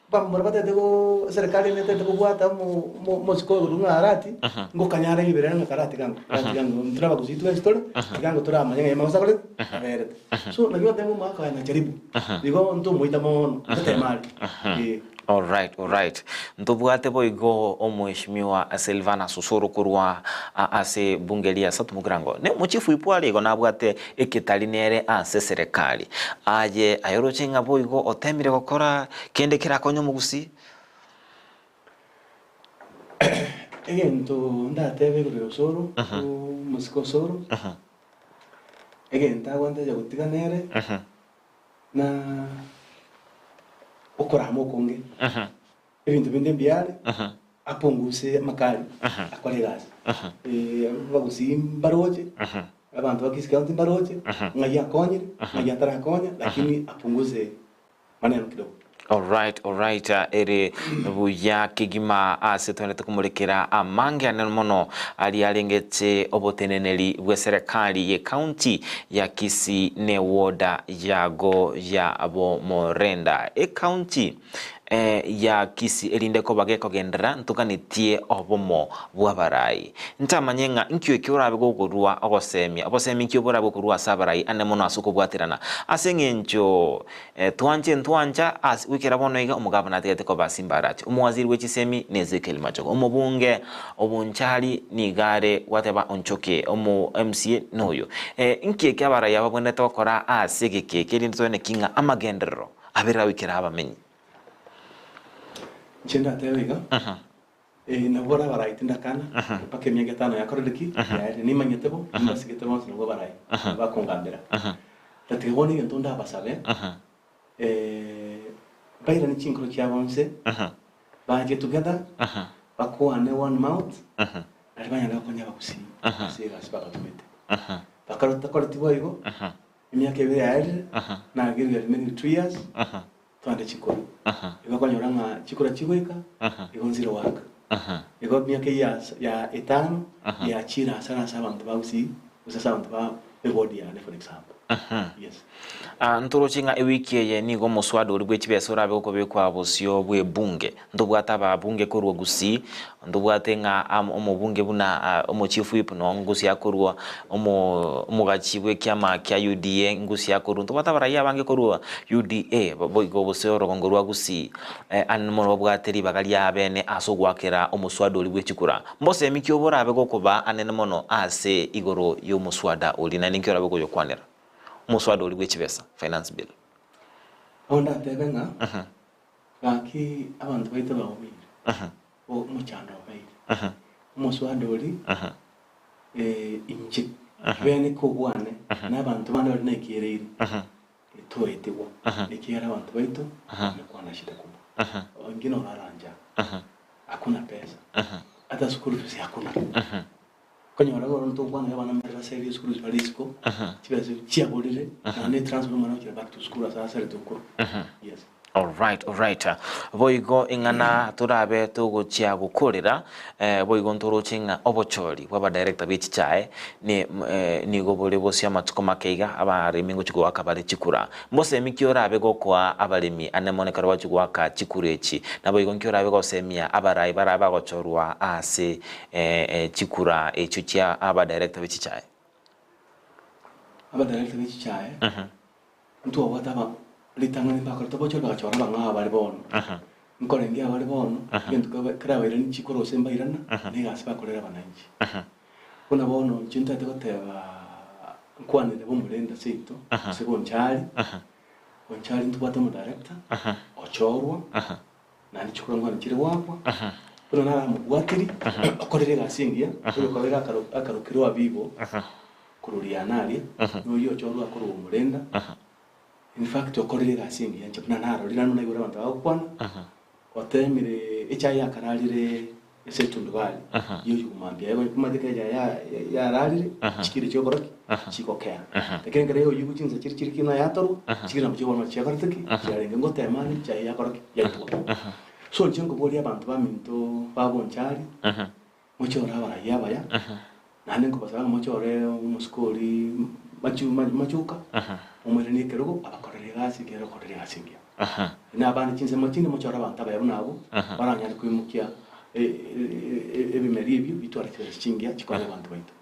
bamura batete go eserekari ene etete kobwata omosike oyo korwa ng'a Arati, ngokanya are riberera ng'a karati gango, karati gango intwe abagusii twensi tore, tiga toramanye ng'a amagoso akorete aberete. So naki goteba omogaka oyo anajaribu, igo ntomoita mono, ngotema are. Eh. Alright, alright. Ntobwate boigo Omweshimiwa Silvanus Osoro korwa ase bunge ria South Mugirango. Ne omochifu oipwa are igo nabwate eketari nere ase eserekari. Aye aye oroche ng'a boigo otemire gokora kende kerakonye omogusii? Egento ndatebe igoro ya Osoro, omosike Osoro, egento agwanteja gotiga nere, na okorama okonge, ebinto binde mbiare, apunguse amakari, akore egasi. Abagusii mbaroche, abanto ba Kisii County mbaroche, ng'ai akonyire, ng'ai atarakonya, lakini apunguze maneno kidogo. Alright, alright, ere buya kegima ase twenete komorekera amange ane mono aria arengete oboteneneri bwe serikali ye county ya Kisii ne woda yago ya Bomorenda. Ecounty ya Kisii erinde koba gekogenderera ntoganetie obomo bw'abarai. Ntamanye ng'a nkio eke orabe gokorua ogosemia, obosemi nki oborabe gokorua ase abarai ane mono ase okobwaterana. Ase eng'encho twanche ntwancha ase goikera bono iga omogabana atigete koba Simba Arati, omowaziri bwe chisemi ne Ezekiel Machogu, omobunge obonchari nigo are gwateba Onchoke, omo MCA noyo. Nki eke abarai aba babwenerete gokora ase egeka eke erinde tobe neki ng'a amagenderero abere goikera abamenyi? Inche ndatebe iga, nabwo bare abarai tindakana, mpaka emiaka etano yakorire ki? Yaerire. Nimanyete bo, nimbasigete bonsi nabwo abarai, bakongambera. Tatiga bono egento ndabasabe, bairane chinkoro chiabo inse, bache together, bakwane one mouth, nario banyare gokonya abagusii ase egasi babatomete. Bakare takoreti boigo, emiaka ebere yaerire, nagerire remaining 2 years, twande chikura. Igo okonyora ng'a chikura chigoika, igo nzire goaka. Igo emiaka eyio ya etano, yachire asara ase abanto ba gusii, gose ase abanto ba eward yane for example. Yes. Ntoroche ng'a ewiki eye nigo omoswada oria bwe chibesa orabe gokobekwa bosio bw'ebunge. Ntobwate ababunge korwa Gusii, ntobwate ng'a omobunge buna omochief whip noo Gusii akorwa, omogachi bw'ekiama kia UDA Gusii akorwa, ntobwate abarai abange korwa UDA boigo gose orogongo rwa Gusii ande mono babwate ribaga ria bene ase ogoakera omoswada oria bwe chikura. Mbosemi ki oborabe gokobaa anene mono ase igoro y'omoswada oria naende nki orabe koyokwanera? Omoswada oria bwe chibesa, Finance Bill. Bono ndatebe ng'a gaki abanto baito baobeire, omochando obeire, omoswada oria inche bene kobwane na abanto bande baria naikereire toetigwa ekiagera abanto baito wamekuwa na shida kubwa. Wengine walala njaa, hakuna pesa, hata school fees hakuna. Okonyora bono ntokwana abana mbare baserie school fees bare isiko, chibesa chiaborire, naende transfer omwana gochia back to school ase aserete okoro. Yes. Alright, alright. Boigo ing'ana torabe togochia gokorera, boigo ntoroche ng'a obochori bwa abadirector be chichae ne nigo bore bosio amatuko make iga abaremi ngochia goaka bare chikura. Mbosemi ki orabe gokoa abaremi ane mono ekero bachia goaka chikura echi? Naboigo nki orabe gosemia abarai barabe bagochorwa ase chikura echio chia abadirector be chichae? Abadirector be chichae, ntwabwate aba ritang'ani mbakorete obochori bagachora abang'ao abare bono. Nkorengia abare bono, egento kerabairanie chikura gose mbairana, na egasi bakorera abananchi. Buna bono inche ntagete goteba nkwanere bomorenda seito, gose bonchari, bonchari ntobwate omodirector, ochorwa, naende chikura nkwane chire goakwa, buna naramobwatiri, okorire egasi engiya, oyokorire akarokirwe abibo, korwa riana aria, na oyio ochorwa akorwa omorenda, in fact okorire egasi engiya inche buna narorire naende naigure abanto bagokwana, otemire echae yakararire ase etundubari, yoywo mambia omanyete ekero echae yararire, chikiro chiokora ki? Chigokea. Lakini ekero yoyigwa chinsa chiria chiri kina yatorwa, chikiro nabo chikobana chiakorete ki? Chiarenge ngotema are echae yakora ki? Yaitwa. So inche nkoboria abanto baminto babonchari, mochore abarai abaya, naende nkobasaba ng'a mochore omosike oria machuka, momoiranie ekerogo abakorere egasi ekero okorire egasi engiya. Na abande chinsemo chinde mochore abanto abaya buna abwo, baranyare koimokia ebimeri ebio bitware chibesa chingiya chikonye abanto baito.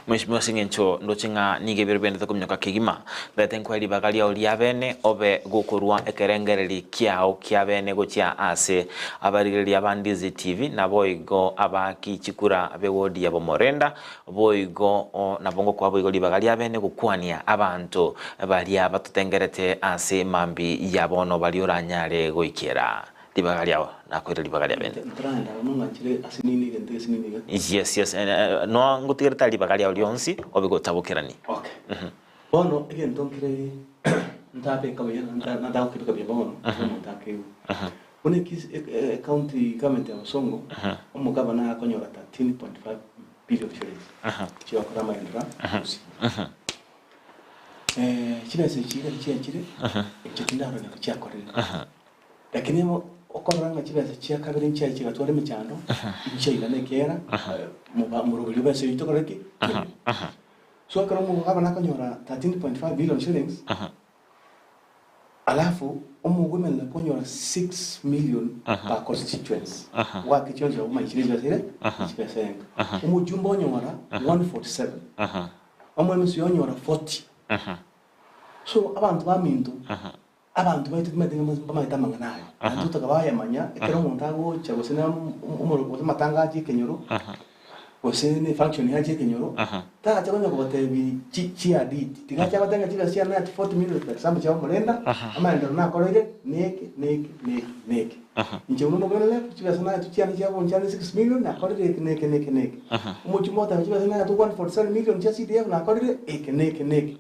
Mheshimiwa ase eng'encho ndoche ng'a nigo ebiro biaendete kominyoka kegima, ndete nkoe ribaga riao ria bene obe gokorua ekerengereri kiao kia bene gochia ase abarigereria ba Ndizi TV naboigo abaaki chikura b'ewodi ya Bomorenda, boigo nabo ngokoa boigo ribaga ria bene gokwania abanto baria batotengerete ase mambi ya bono baria oranyare goikera. Ribaga riao nakoire ribaga ria bene. Ntaragenda amo ng'anchire ase nini egento gese nini iga. Yes, yes, noa ngotigerete ribaga riao rionsi obe gotabokerani. Okay. Bono egento nkere ntabeka buya natagokebeka buya bono omonto akeigwe. Buna county government ya Bosongo omogabana akonyora 13.5 billion shillings chiokora amagenderero gusii. Chibesa echi ekero chiachire, inche tindarora naki chiakorire. Lakini okorora ng'a chibesa chia kabere nchiaye chigatwara emechando, nchiaigana ekiagera moroberi besa eyio tokore ki? Toiyo. So ekero omogabana akonyora 13.5 billion shillings, alafu omogomenera konyora 6 million per constituency, goaka chionsi abwo omanye chire chibesa ire? Chibesa enga. Omojumbe onyora 147, omwemisi onyora 40. So abanto baminto, abanto baito timanyete ng'a mbamanyete amang'ana aya, naende totaka bayamanya ekero omonto agocha gose na omoro gose amatanga achie ekenyoro, gose ne efunction yachia ekenyoro, tacha konya kobatebi chi chiadidi, tiga ache agotebi ng'a chibesa chiane nachi 40 million for example chia omorenda, amaenderero nakoreire neke neke neke neke. Inche buna omogenere chibesa nachi chiane chia bonchani 6 million nakorire eke neke neke neke. Omochie motebe chibesa naetwe 147 million chia CDF nakorire eke neke neke.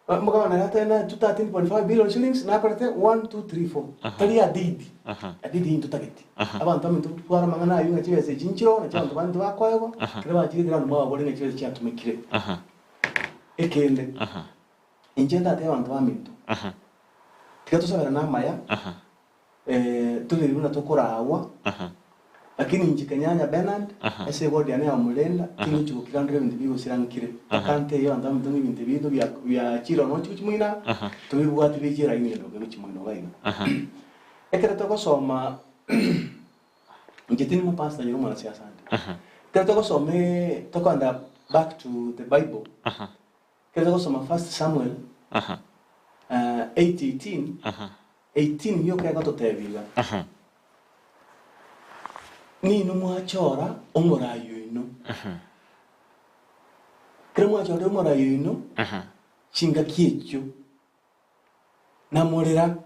Omogabana naye atebe naetwe 13.5 billion shillings nakorete 1 2 3 4. Tari adidi, adidi intwe totageti. Abanto baminto twara amang'ana ayio ng'a chibesa echi nchiroo nachi abanto bande tibakoegwa, ekero bachire ekero abanto mwababore ng'a chibesa chiatumekire. Ekende, inche ndatebe abanto baminto, tiga tosaberane amaya, Tore buna tokoraagwa, lakini inche Kenyanya Bernard, ase eward yane ya Omurenda, tingochi gokira ndore ebinto bigosira nkire. Mpaka ntebie abanto baminto ng'a ebinto ebio bia biachire ororo gochia moino aa, tobibwati bichie eraini ere roke gochia moino iga iga. Ekero togosoma inche tindi mopastor nyora omwanasiasa ande. Ekero togosoma tokoenda back to the bible, Ekero togosoma First Samuel 8:18, 18 yoka egototebia iga, Ninwe mwachora omorai oino. Ekero mwachorire omorai oino, chingaki echio namorera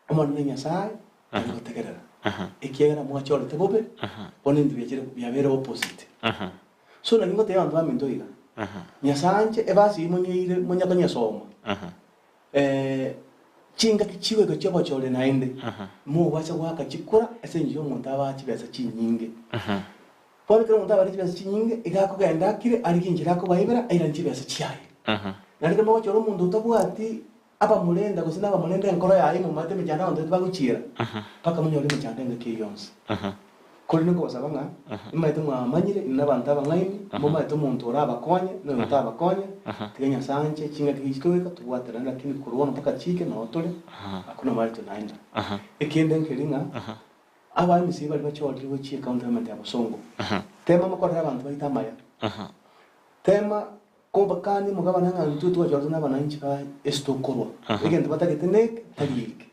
Omonene Nyasae tari gotegerera, ekiagera mwachorete bobe, bono ebinto biachire biabeire opposite. So naki ngotebia abanto baminto iga, Nyasae anche ebasi eyio monyeire monya konyesoma, chingaki chigoika chiobochore naende, mogocha goaka chikura ase engencho yomonto abae chibesa chinyinge. Bono ekero omonto abare chibesa chinyinge, iga akogenda akire, arigie enchera akobaibera, airanie chibesa chiaye. Naende ekero mogochora omonto otabwati abamorenda gose nabamorenda enkoro yaye imomanyete emechando abanto baito bagochiera, mpaka monyore emechando engaki eyio yonsi. Korende nkobasaba ng'a, nimanyete mwamanyire inwe nabanto abang'aini, momanyete omonto orabakonye, na oyo otabakonye, tiga Nyasae anche chingaki echi chikogoika tobwaterane, lakini korwa bono mpaka chiike noo tore, hakuna mahali tunaenda. Ekende nkeri ng'a, Abaemisiri baria bachorire gochia ecounty government ya Bosongo, tema mokorere abanto baito amaya. Tema kobakania omogabana ng'a intwe twachorete na abananchi ba ase tokorwa. Egento batagete neke, tari eke.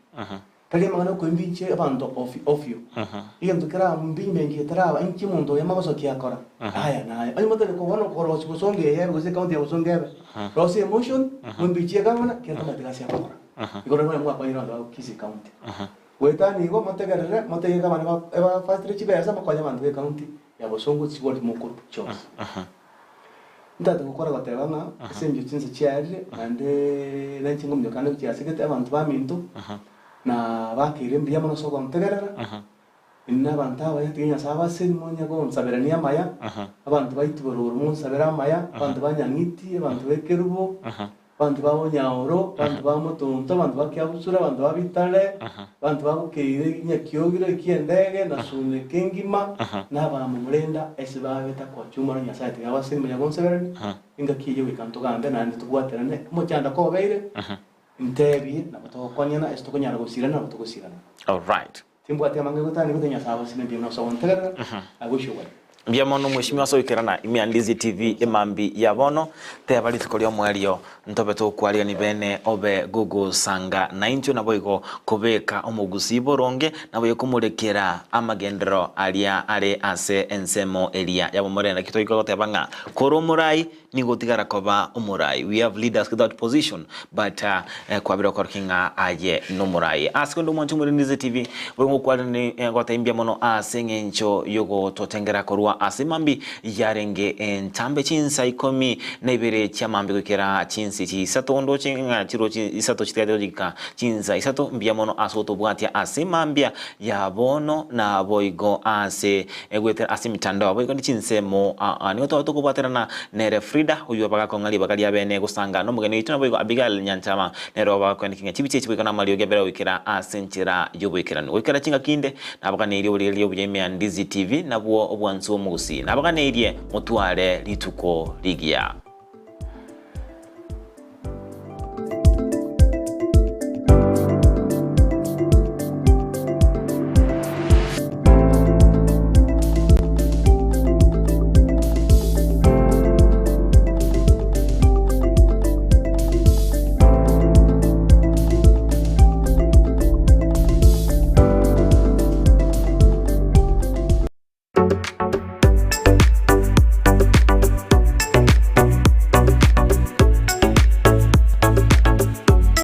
Tari amang'ana okoimbichia abanto ofio ofio. Egento kerambimenchie getaraba inche omonto oyo amagoso ki akora? Aya na aya. Onye motari bono korosia Bosongo eye ebe gose ecounty ya Bosongo ebe, rosia emotion, mwimbichie gavana, kera tamanyeti gasi agokora. Igoro rirorio mwakonyire abanto ba Kisii County. Goetania igo, motegerere, motebie gavana ebafasire chibesa, mokonye abanto b'ecounty ya Bosongo chigori mokorwa chionsi. Ntagete gokora goteba ng'a ase engencho chinsa chiarire naende nainche ngominyoka ande gochia ase gete abanto baminto na bakeire mbuya mono ase ogontegerera, inwe na abanto abaya tiga Nyasae abasenie monye gonsaberania amaya, abanto ba Itibororo monsabere amaya, abanto ba Nyang'iti, abanto ba Ekerubo, Abanto ba Bonyaoro, abanto ba Motonto, abanto ba Kiabusura, abanto ba Bitare, abanto ba Bokeire, Nyakiogiro, Ekiendege, na Suneka engima, na abamomorenda ase babeta kochumora Nyasae tiga abaseni manya gonseberania, engaki eyio goika ntogambe naende tobwaterane, omochando kobeire, ntebie, nabo togokonyana ase tokonyara gosirana nabo togosirana. Alright. Timbwati amang'ana gotani gose Nyasae abasime mbuya mono ase ogontegerera na gochia ogoteba. Mbuya mono mweshimiwa ase oikerana ime ya Ndizi TV emambi ya bono. Teba rituko ri'omoerio ntobe tokwarigani bene obe gogosanga naintwe naboigo kobeka omogusii boronge naboigo komorekera amagenderero aria are ase ensemo eria yabomorenda. Naki toika goteba ng'a kore omorai Nigo otigara koba omorai. We have leaders without position but kwabire okorokia ng'a aye nomorai. Ase konde omwanche omorendeze TV boigo ngokwarani ngotebia mbuya mono ase eng'encho yogototengera korwa. korwa ase mambi yarenge entambe chinsa ikomi na ibere chia mambi goikera chinsa echi isato ndoche ng'a chiroche isato chitigarete gochika chinsa isato mbuya mono ase gotobwatia ase mambia ya bono naboigo ase goetera ase emitandao boigo ne chinsemo aa nigo twaba tokobwaterana nere Frida oyio bagakong'a ribaga ria bene gosanga nomogeni oito naboigo Abigail Nyanchama nere obakoeneki ng'a chibicha echi boigo namariogi abere goikera ase enchera y'oboikeranu goikera chingaki inde Nabaganeirie oboriereria obuya ime ya Ndizi TV, nabwo obwansu bw'omogusii. Nabaganeirie motware rituko rigiya.